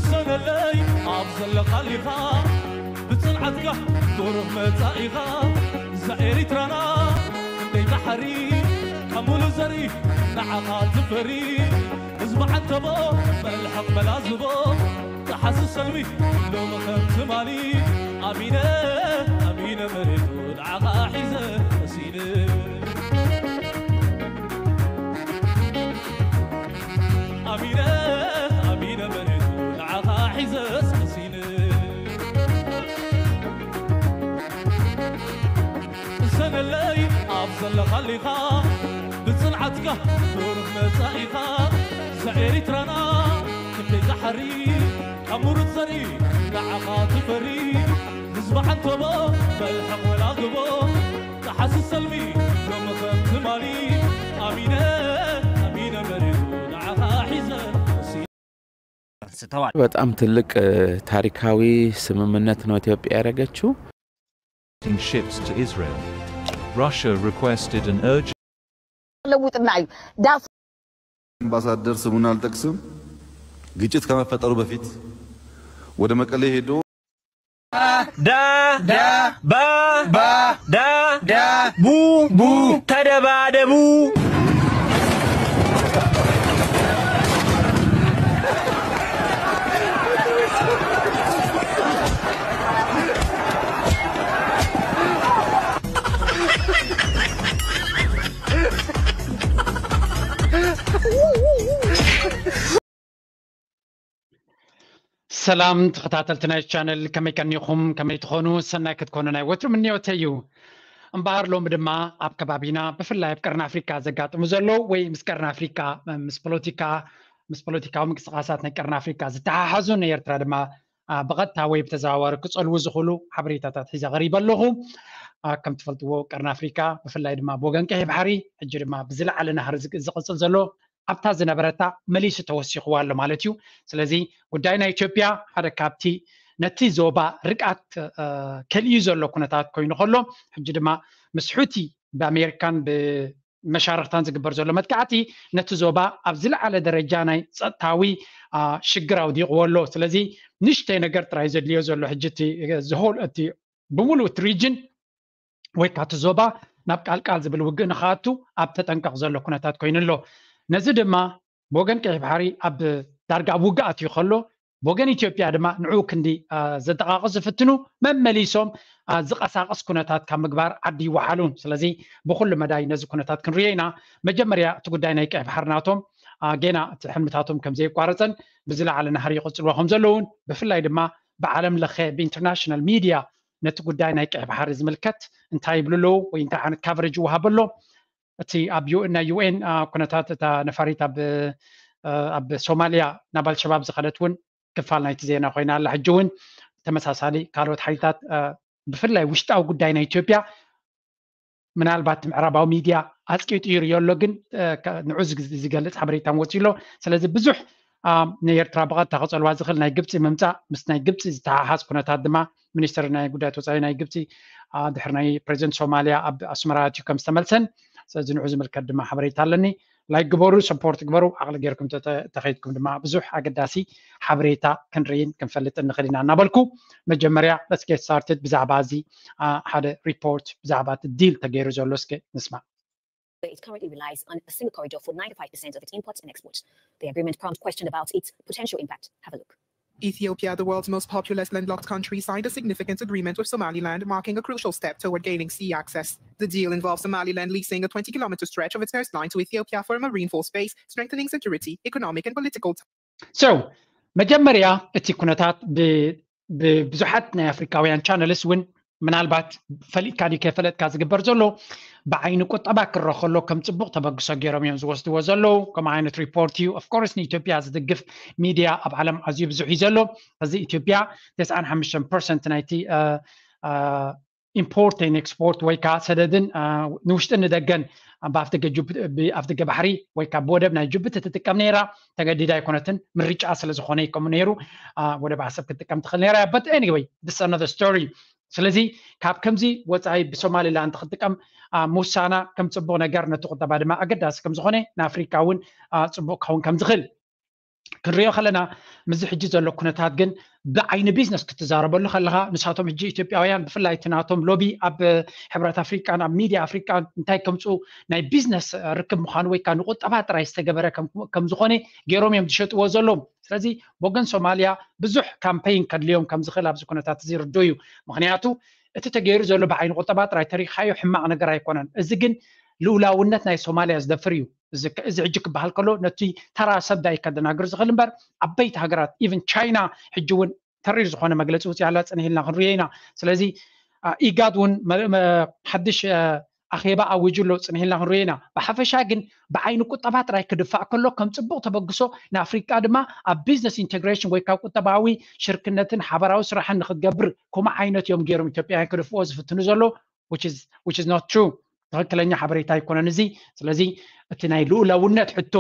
ሰነለይ ኣብ ዘለኻሊኻ ብጽንዓትካ ብሩህ መጻኢኻ እዛ ኤሪትራና ክንደይ ባሕሪ ካብ ሙሉእ ዘርኢ ንዓኻ ትፈሪ ህዝቢ ዓንተቦ መልሕቕ መላዝቦ ተሓስስ ሰልሚ ሎሚ ከም ትማሊ ኣሚነ ኣሚነ መሬቱ ንዓኻ ሒዘ መሲነ ኣሚነ ኣሚነ መሬቱ ንዓኻ ሒዘስ መሲነ ሰነለይ ኣብ ዘለኻሊኻ ብጽንዓትካ ብሩህ መጻኢኻ እዛ ኤሪትራና ክንደይ ዛሕሪ ካብ ሙሩት ዘርኢ ንዓኻ ትፈሪ ህዝቢ ዓንተቦ መልሕቕ መላግቦ ጸሓሲ ሰልሚ ሎሚ ከም ትማሊ ኣሚነ ኣሚነ መሪሩ ንዓኻ ሒዘ ስተዋል በጣም ትልቅ ታሪካዊ ስምምነት ነው ኢትዮጵያ ያደረገችው። Ships to Israel. Russia requested an urgent ለውጥና እዩ ዳፍ አምባሳደር ስሙን አልጠቅስም ግጭት ከመፈጠሩ በፊት ወደ መቀሌ ሄዶ ዳ ዳ ባ ባ ዳ ዳ ቡ ቡ ተደባደቡ። ሰላም ተኸታተልቲ ናይ ቻነል ከመይ ቀኒኹም ከመይ ትኾኑ ሰናይ ክትኮኑ ናይ ወትሩ ምንዮተ እዩ። እምበኣር ሎሚ ድማ ኣብ ከባቢና ብፍላይ ኣብ ቀርኒ ኣፍሪካ ዘጋጥሙ ዘለዉ ወይ ምስ ቀርኒ ኣፍሪካ ምስ ፖለቲካ ምስ ፖለቲካዊ ምንቅስቃሳት ናይ ቀርኒ ኣፍሪካ ዝተሓሓዙ ንኤርትራ ድማ ብቐጥታ ወይ ብተዘዋዋሪ ክጸልዉ ዝኽእሉ ሓበሬታታት ሒዘ ቀሪበ ኣለኹ። ከም ትፈልጥዎ ቀርኒ ኣፍሪካ ብፍላይ ድማ ብወገን ቀይሕ ባሕሪ ሕጂ ድማ ብዝለዓለ ናህሪ ዝቕጽል ዘሎ ኣብታ ዝነበረታ መሊሱ ተወሲኽዋ ኣሎ ማለት እዩ። ስለዚ ጉዳይ ናይ ኢትዮጵያ ሓደ ካብቲ ነቲ ዞባ ርግኣት ከልዩ ዘሎ ኩነታት ኮይኑ ከሎ ሕጂ ድማ ምስ ሑቲ ብኣሜሪካን ብመሻርክታን ዝግበር ዘሎ መጥቃዕቲ ነቲ ዞባ ኣብ ዝለዓለ ደረጃ ናይ ፀጥታዊ ሽግር ኣውዲቕዎ ኣሎ። ስለዚ ንሽተይ ነገር ጥራይ ዘድልዮ ዘሎ ሕጂ እቲ ብሙሉእ እቲ ሪጅን ወይ ከዓ እቲ ዞባ ናብ ቃልቃል ዝብል ውግእ ንክኣቱ ኣብ ተጠንቀቕ ዘሎ ኩነታት ኮይኑ ኣሎ። ነዚ ድማ ብወገን ቀይሕ ባሕሪ ኣብ ዳርጋ ኣብ ውግእ ኣትዩ ከሎ ብወገን ኢትዮጵያ ድማ ንዕኡ ክንዲ ዘጠቃቕሱ ዝፍትኑ መመሊሶም ዝቐሳቕስ ኩነታት ካብ ምግባር ዓዲ ይወሓሉን። ስለዚ ብኩሉ መዳይ ነዚ ኩነታት ክንሪኦ ኢና። መጀመርያ እቲ ጉዳይ ናይ ቀይሕ ባሕሪ ናቶም ጌና እቲ ሕልምታቶም ከም ዘየቋረፀን ብዝለዓለ ናህሪ ይቕፅልዋ ከም ዘለውን ብፍላይ ድማ ብዓለም ለኸ ብኢንተርናሽናል ሚድያ ነቲ ጉዳይ ናይ ቀይሕ ባሕሪ ዝምልከት እንታይ ይብሉ ኣለዉ ወይ እንታይ ዓይነት ካቨሬጅ ይወሃብ ኣሎ? እቲ ኣብ ዩ- ናይ ዩኤን ኩነታት እታ ነፋሪት ኣብ ኣብ ሶማልያ ናብ ኣልሸባብ ዝኸደት እውን ክፋል ናይቲ ዜና ኮይና ኣላ። ሕጂ እውን ተመሳሳሊ ካልኦት ሓይልታት ብፍላይ ውሽጣዊ ጉዳይ ናይ ኢትዮጵያ ምናልባት ምዕራባዊ ሚድያ ኣፅቂጡ ይርዮ ኣሎ፣ ግን ንዑ ዝገልፅ ሓበሬታ ወፂኡ ኣሎ። ስለዚ ብዙሕ ንኤርትራ ብቐጥታ ክፀልዋ ዝኽእል ናይ ግብፂ ምምፃእ ምስ ናይ ግብፂ ዝተሓሓዝ ኩነታት ድማ ሚኒስትር ናይ ጉዳያት ወፃኢ ናይ ግብፂ ድሕሪ ናይ ፕሬዚደንት ሶማልያ ኣብ ኣስመራ ኣትዩ ከም ዝተመልሰን ስለዚ ንዑ ዝምልከት ድማ ሓበሬታ ኣለኒ። ላይክ ግበሩ፣ ሰፖርት ግበሩ፣ ዓቕሊ ጌርኩም ተኸይድኩም ድማ ብዙሕ ኣገዳሲ ሓበሬታ ክንርኢን ክንፈልጥን ንኽእል ኢና እናበልኩ መጀመርያ let's get started ብዛዕባ እዚ ሓደ ሪፖርት ብዛዕባ እቲ ዲል ተገይሩ ዘሎ እስከ ንስማዕ። It currently relies on a single corridor for ninety-five percent of its imports and exports. The agreement prompts question about its potential impact. Have a look. Ethiopia, the world's most populous landlocked country, signed a significant agreement with Somaliland, marking a crucial step toward gaining sea access. The deal involves Somaliland leasing a twenty kilometer stretch of its coastline to Ethiopia for a marine force base, strengthening security, economic, and political ties. So መጀመርያ እቲ ኩነታት ብብዙሓት ናይ ኣፍሪካውያን ቻነልስ እውን ምናልባት ፈሊጥካ ድዩ ከይፈለጥካ ዝግበር ዘሎ ብዓይኒ ቁጠባ ክረአ ከሎ ከም ፅቡቕ ተበግሶ ገይሮም እዮም ዝወስድዎ ዘለዉ። ከምኡ ዓይነት ሪፖርት እዩ። ኦፍኮርስ ንኢትዮጵያ ዝድግፍ ሚድያ ኣብ ዓለም ኣዝዩ ብዙሕ እዩ ዘሎ። እዚ ኢትዮጵያ ተስዓን ሓሙሽተን ፐርሰንት ናይቲ ኢምፖርት ን ኤክስፖርት ወይ ከዓ ሰደድን ንውሽጥን ንደገን ብኣፍደገ ባሕሪ ወይ ከዓ ብወደብ ናይ ጅቡቲ ትጥቀም ነይራ። ተገዲዳ ኣይኮነትን፣ ምርጫ ስለዝኾነ እዩ ከምኡ ነይሩ። ወደብ ዓሰብ ክትጥቀም ትኽእል ነይራ። But anyway, this is another story. ስለዚ ካብ ከምዚ ወፃኢ ብሶማሊላንድ ክትጥቀም ምውሳና ከም ፅቡቕ ነገር ነቲ ቁጠባ ድማ ኣገዳሲ ከም ዝኾነ ንኣፍሪካ እውን ፅቡቕ ክኸውን ከም ዝኽእል ክንሪኦ ከለና፣ ምስዚ ሕጂ ዘሎ ኩነታት ግን ብዓይኒ ቢዝነስ ክትዛረበሉ ከለኻ፣ ንሳቶም ሕጂ ኢትዮጵያውያን ብፍላይ እቲ ናቶም ሎቢ ኣብ ሕብረት ኣፍሪቃን ኣብ ሚድያ ኣፍሪቃን እንታይ ከምፅኡ፣ ናይ ቢዝነስ ርክብ ምዃኑ ወይ ከዓ ንቁጠባ ጥራይ ዝተገበረ ከም ዝኾነ ገይሮም እዮም ዝሸጥዎ ዘለዉ። ስለዚ ብወገን ሶማልያ ብዙሕ ካምፔይን ከድልዮም ከም ዝኽእል ኣብዚ ኩነታት እዚ ርዱእ እዩ። ምክንያቱ እቲ ተገይሩ ዘሎ ብዓይኒ ቁጠባ ጥራይ ተሪኻዮ ሕማቕ ነገር ኣይኮነን። እዚ ግን ልኡላውነት ናይ ሶማልያ ዝደፍር እዩ። እዚ ሕጂ ክበሃል ከሎ ነቲ ተራ ሰብ ዳይ ከደናግር ዝኽእል እምበር፣ ዓበይቲ ሃገራት፣ ኢቨን ቻይና ሕጂ እውን ተሪር ዝኾነ መግለፂ ውፅእ ኣላ፣ ፅንሂልና ክንሪኦ ኢና። ስለዚ ኢጋድ እውን ሓድሽ ኣኼባ ኣዊጁ ኣሎ፣ ፅንሂልና ክንሪኦ ኢና። ብሓፈሻ ግን ብዓይኒ ቁጠባ ጥራይ ክድፋእ ከሎ ከም ፅቡቕ ተበግሶ ንኣፍሪቃ ድማ ኣብ ቢዝነስ ኢንቴግሬሽን ወይ ካብ ቁጠባዊ ሽርክነትን ሓበራዊ ስራሕን ንክትገብር ከምኡ ዓይነት እዮም ገይሮም ኢትዮጵያውያን ክድፍኦ ዝፍትኑ ዘሎ። Which is not true። ትኽክለኛ ሓበሬታ ኣይኮነን እዚ። ስለዚ እቲ ናይ ልኡላውነት ሕቶ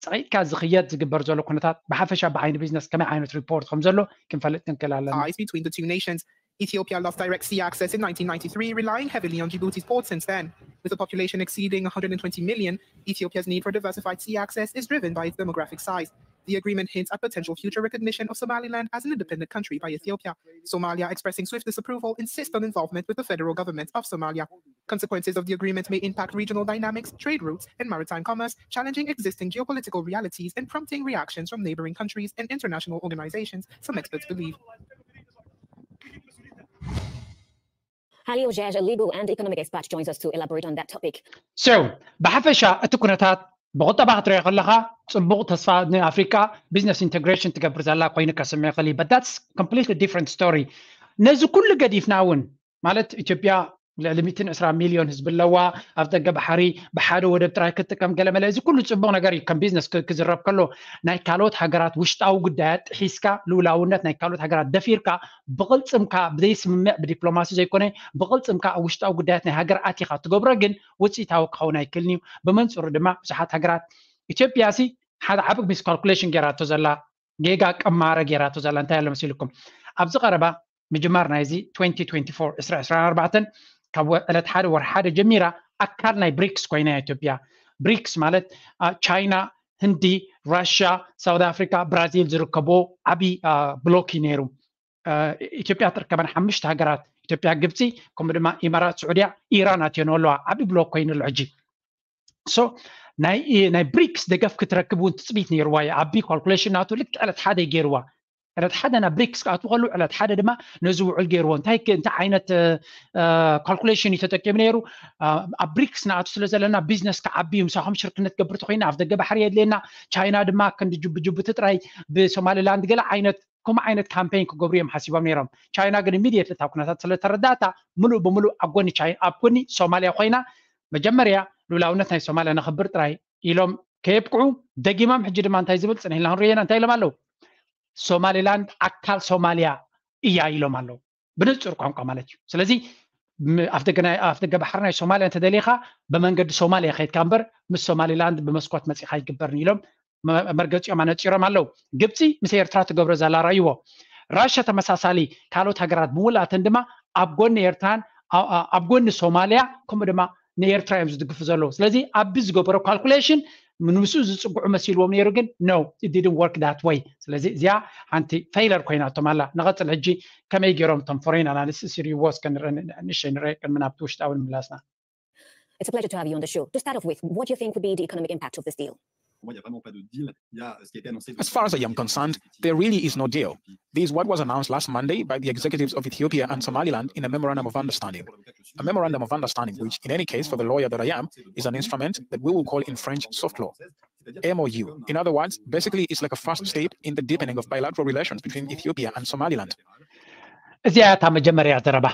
ፀቂጥካ ዝኽየድ ዝግበር ዘሎ ኩነታት ብሓፈሻ ብዓይኒ ቢዝነስ ከመይ ዓይነት ሪፖርት ከም ዘሎ ክንፈልጥ ክንክእል ኣለና። Ties between the two nations. Ethiopia lost direct sea access in nineteen ninety-three, relying heavily on Djibouti's ports since then. With a population exceeding one hundred twenty million, Ethiopia's need for diversified sea access is driven by its demographic size. The agreement hints at potential future recognition of Somaliland as an independent country by Ethiopia, Somalia expressing swift disapproval, insists on involvement with the federal government of Somalia. Consequences of the agreement may impact regional dynamics, trade routes, and maritime commerce, challenging existing geopolitical realities and prompting reactions from neighboring countries and international organizations, some experts believe. Halil Ojaj, a legal and economic expert, joins us to elaborate on that topic. So ብሓፈሻ እቲ ኩነታት ብቁጠባ ክትሪኦ ከለኻ ፅቡቕ ተስፋ ንኣፍሪቃ ቢዝነስ ኢንቴግሬሽን ትገብር ዘላ ኮይኑ ከስምዕ ይኽእል እዩ። But that's completely different story። ነዚ ኩሉ ገዲፍና እውን ማለት ኢትዮጵያ ልዕሊ ሚእትን ዕስራን ሚልዮን ህዝቢ ኣለዋ። ኣብ ደገ ባሕሪ ብሓደ ወደብ ጥራይ ክትጥቀም ገለመለ። እዚ ኩሉ ፅቡቕ ነገር እዩ ከም ቢዝነስ ክዝረብ ከሎ። ናይ ካልኦት ሃገራት ውሽጣዊ ጉዳያት ጥሒስካ፣ ልኡላውነት ናይ ካልኦት ሃገራት ደፊርካ፣ ብቕልፅምካ ብዘይስምምዕ ብዲፕሎማሲ ዘይኮነ ብቕልፅምካ ኣብ ውሽጣዊ ጉዳያት ናይ ሃገር ኣቲኻ ትገብሮ ግን ውፅኢታዊ ክኸውን ኣይክእልን እዩ። ብመንፅሩ ድማ ብዙሓት ሃገራት ኢትዮጵያ ሲ ሓደ ዓቢ ሚስካልኩሌሽን ገይራቶ ዘላ ጌጋ ቅማረ ገይራቶ ዘላ እንታይ ኣሎ መሲልኩም? ኣብዚ ቀረባ ምጅማር ናይዚ twenty twenty-four ዕስራ ዕስራን ኣርባዕተን ካብ ዕለት ሓደ ወርሒ ሓደ ጀሚራ ኣካል ናይ ብሪክስ ኮይና ኢትዮጵያ። ብሪክስ ማለት ቻይና፣ ህንዲ፣ ራሽያ፣ ሳውት ኣፍሪካ፣ ብራዚል ዝርከብዎ ዓብዪ ብሎክ እዩ ነይሩ። ኢትዮጵያ ትርከበን ሓሙሽተ ሃገራት ኢትዮጵያ፣ ግብፂ፣ ከምኡ ድማ ኢማራት ስዑድያ፣ ኢራን ኣትዮን ኣለዋ። ዓብዪ ብሎክ ኮይኑ ኣሎ ሕጂ። So ናይ ናይ ብሪክስ ደገፍ ክትረክብ እውን ትፅቢት ነይርዋ እዩ። ዓቢ ካልኩሌሽን ናቱ ልክዕ ዕለት ሓደ ገይርዋ። ዕለት ሓደ ናብ ብሪክስ ክኣትው ከሉ ዕለት ሓደ ድማ ነዚ ውዕል ገይርዎ። እንታይ እንታይ ዓይነት ካልኩሌሽን እዩ ተጠቂሙ ነይሩ? ኣብ ብሪክስ ንኣቱ ስለ ዘለና ቢዝነስ ክዓቢ እዩ። ምሳኹም ሽርክነት ገብር ተኮይና ኣብ ደገ ባሕሪ የድልየና። ቻይና ድማ ክንዲ ጅቡ ጅቡቲ ጥራይ ብሶማሊላንድ ገለ ዓይነት ከምኡ ዓይነት ካምፔን ክገብሩ እዮም ሓሲቦም ነይሮም። ቻይና ግን ኢሚድየትሊ እታ ኩነታት ስለተረዳእታ ምሉእ ብምሉእ ኣብ ጎኒ ቻይና ኣብ ጎኒ ሶማልያ ኮይና መጀመርያ ልኡላውነት ናይ ሶማልያ ነኽብር ጥራይ ኢሎም ከየብቅዑ ደጊሞም ሕጂ ድማ እንታይ ዝብል ፅንሕ ኢልና ክንሪኦ ኢና እንታይ ኢሎም ኣለዉ? ሶማሊላንድ ኣካል ሶማልያ እያ ኢሎም ኣለዉ። ብንፁር ቋንቋ ማለት እዩ። ስለዚ ኣፍደገ ባሕሪ ናይ ሶማልያ እንተደሊኻ ብመንገዲ ሶማልያ ከይድካ እምበር ምስ ሶማሊላንድ ብመስኮት መፂኻ ኣይግበርን ኢሎም መርገፂኦም ኣነፂሮም ኣለዉ። ግብፂ ምስ ኤርትራ ትገብሮ ዘላ ራእይዎ። ራሻ ተመሳሳሊ ካልኦት ሃገራት ብምውላተን ድማ ኣብ ጎኒ ኤርትራን ኣብ ጎኒ ሶማልያ ከምኡ ድማ ንኤርትራ እዮም ዝድግፉ ዘለዉ። ስለዚ ኣቢ ዝገበሮ ካልኩሌሽን ንምስኡ ዝፅግዑ መሲልዎም ነይሩ ግን no, it didn't work that way። ስለዚ እዚኣ ሓንቲ ፌይለር ኮይናቶም ኣላ። ንቐፅል ሕጂ ከመይ ገይሮም እቶም ፎሬን ኣናሊስቲስ ይሪእዎ እስከ ንሸይ ንረ ቅድሚ ናብቲ ውሽጣዊ ንምላስና። It's a pleasure to have you on the show. To start off with, what do you think would be the economic impact of this deal? As far as I am concerned, there really is no deal. This is what was announced last Monday by the executives of Ethiopia and Somaliland in a memorandum of understanding. A memorandum of understanding, which, in any case, for the lawyer that I am, is an instrument that we will call in French soft law. M O U. In other words, basically, it's like a first step in the deepening of bilateral relations between Ethiopia and Somaliland. እዚኣ እታ መጀመርያ ዘረባ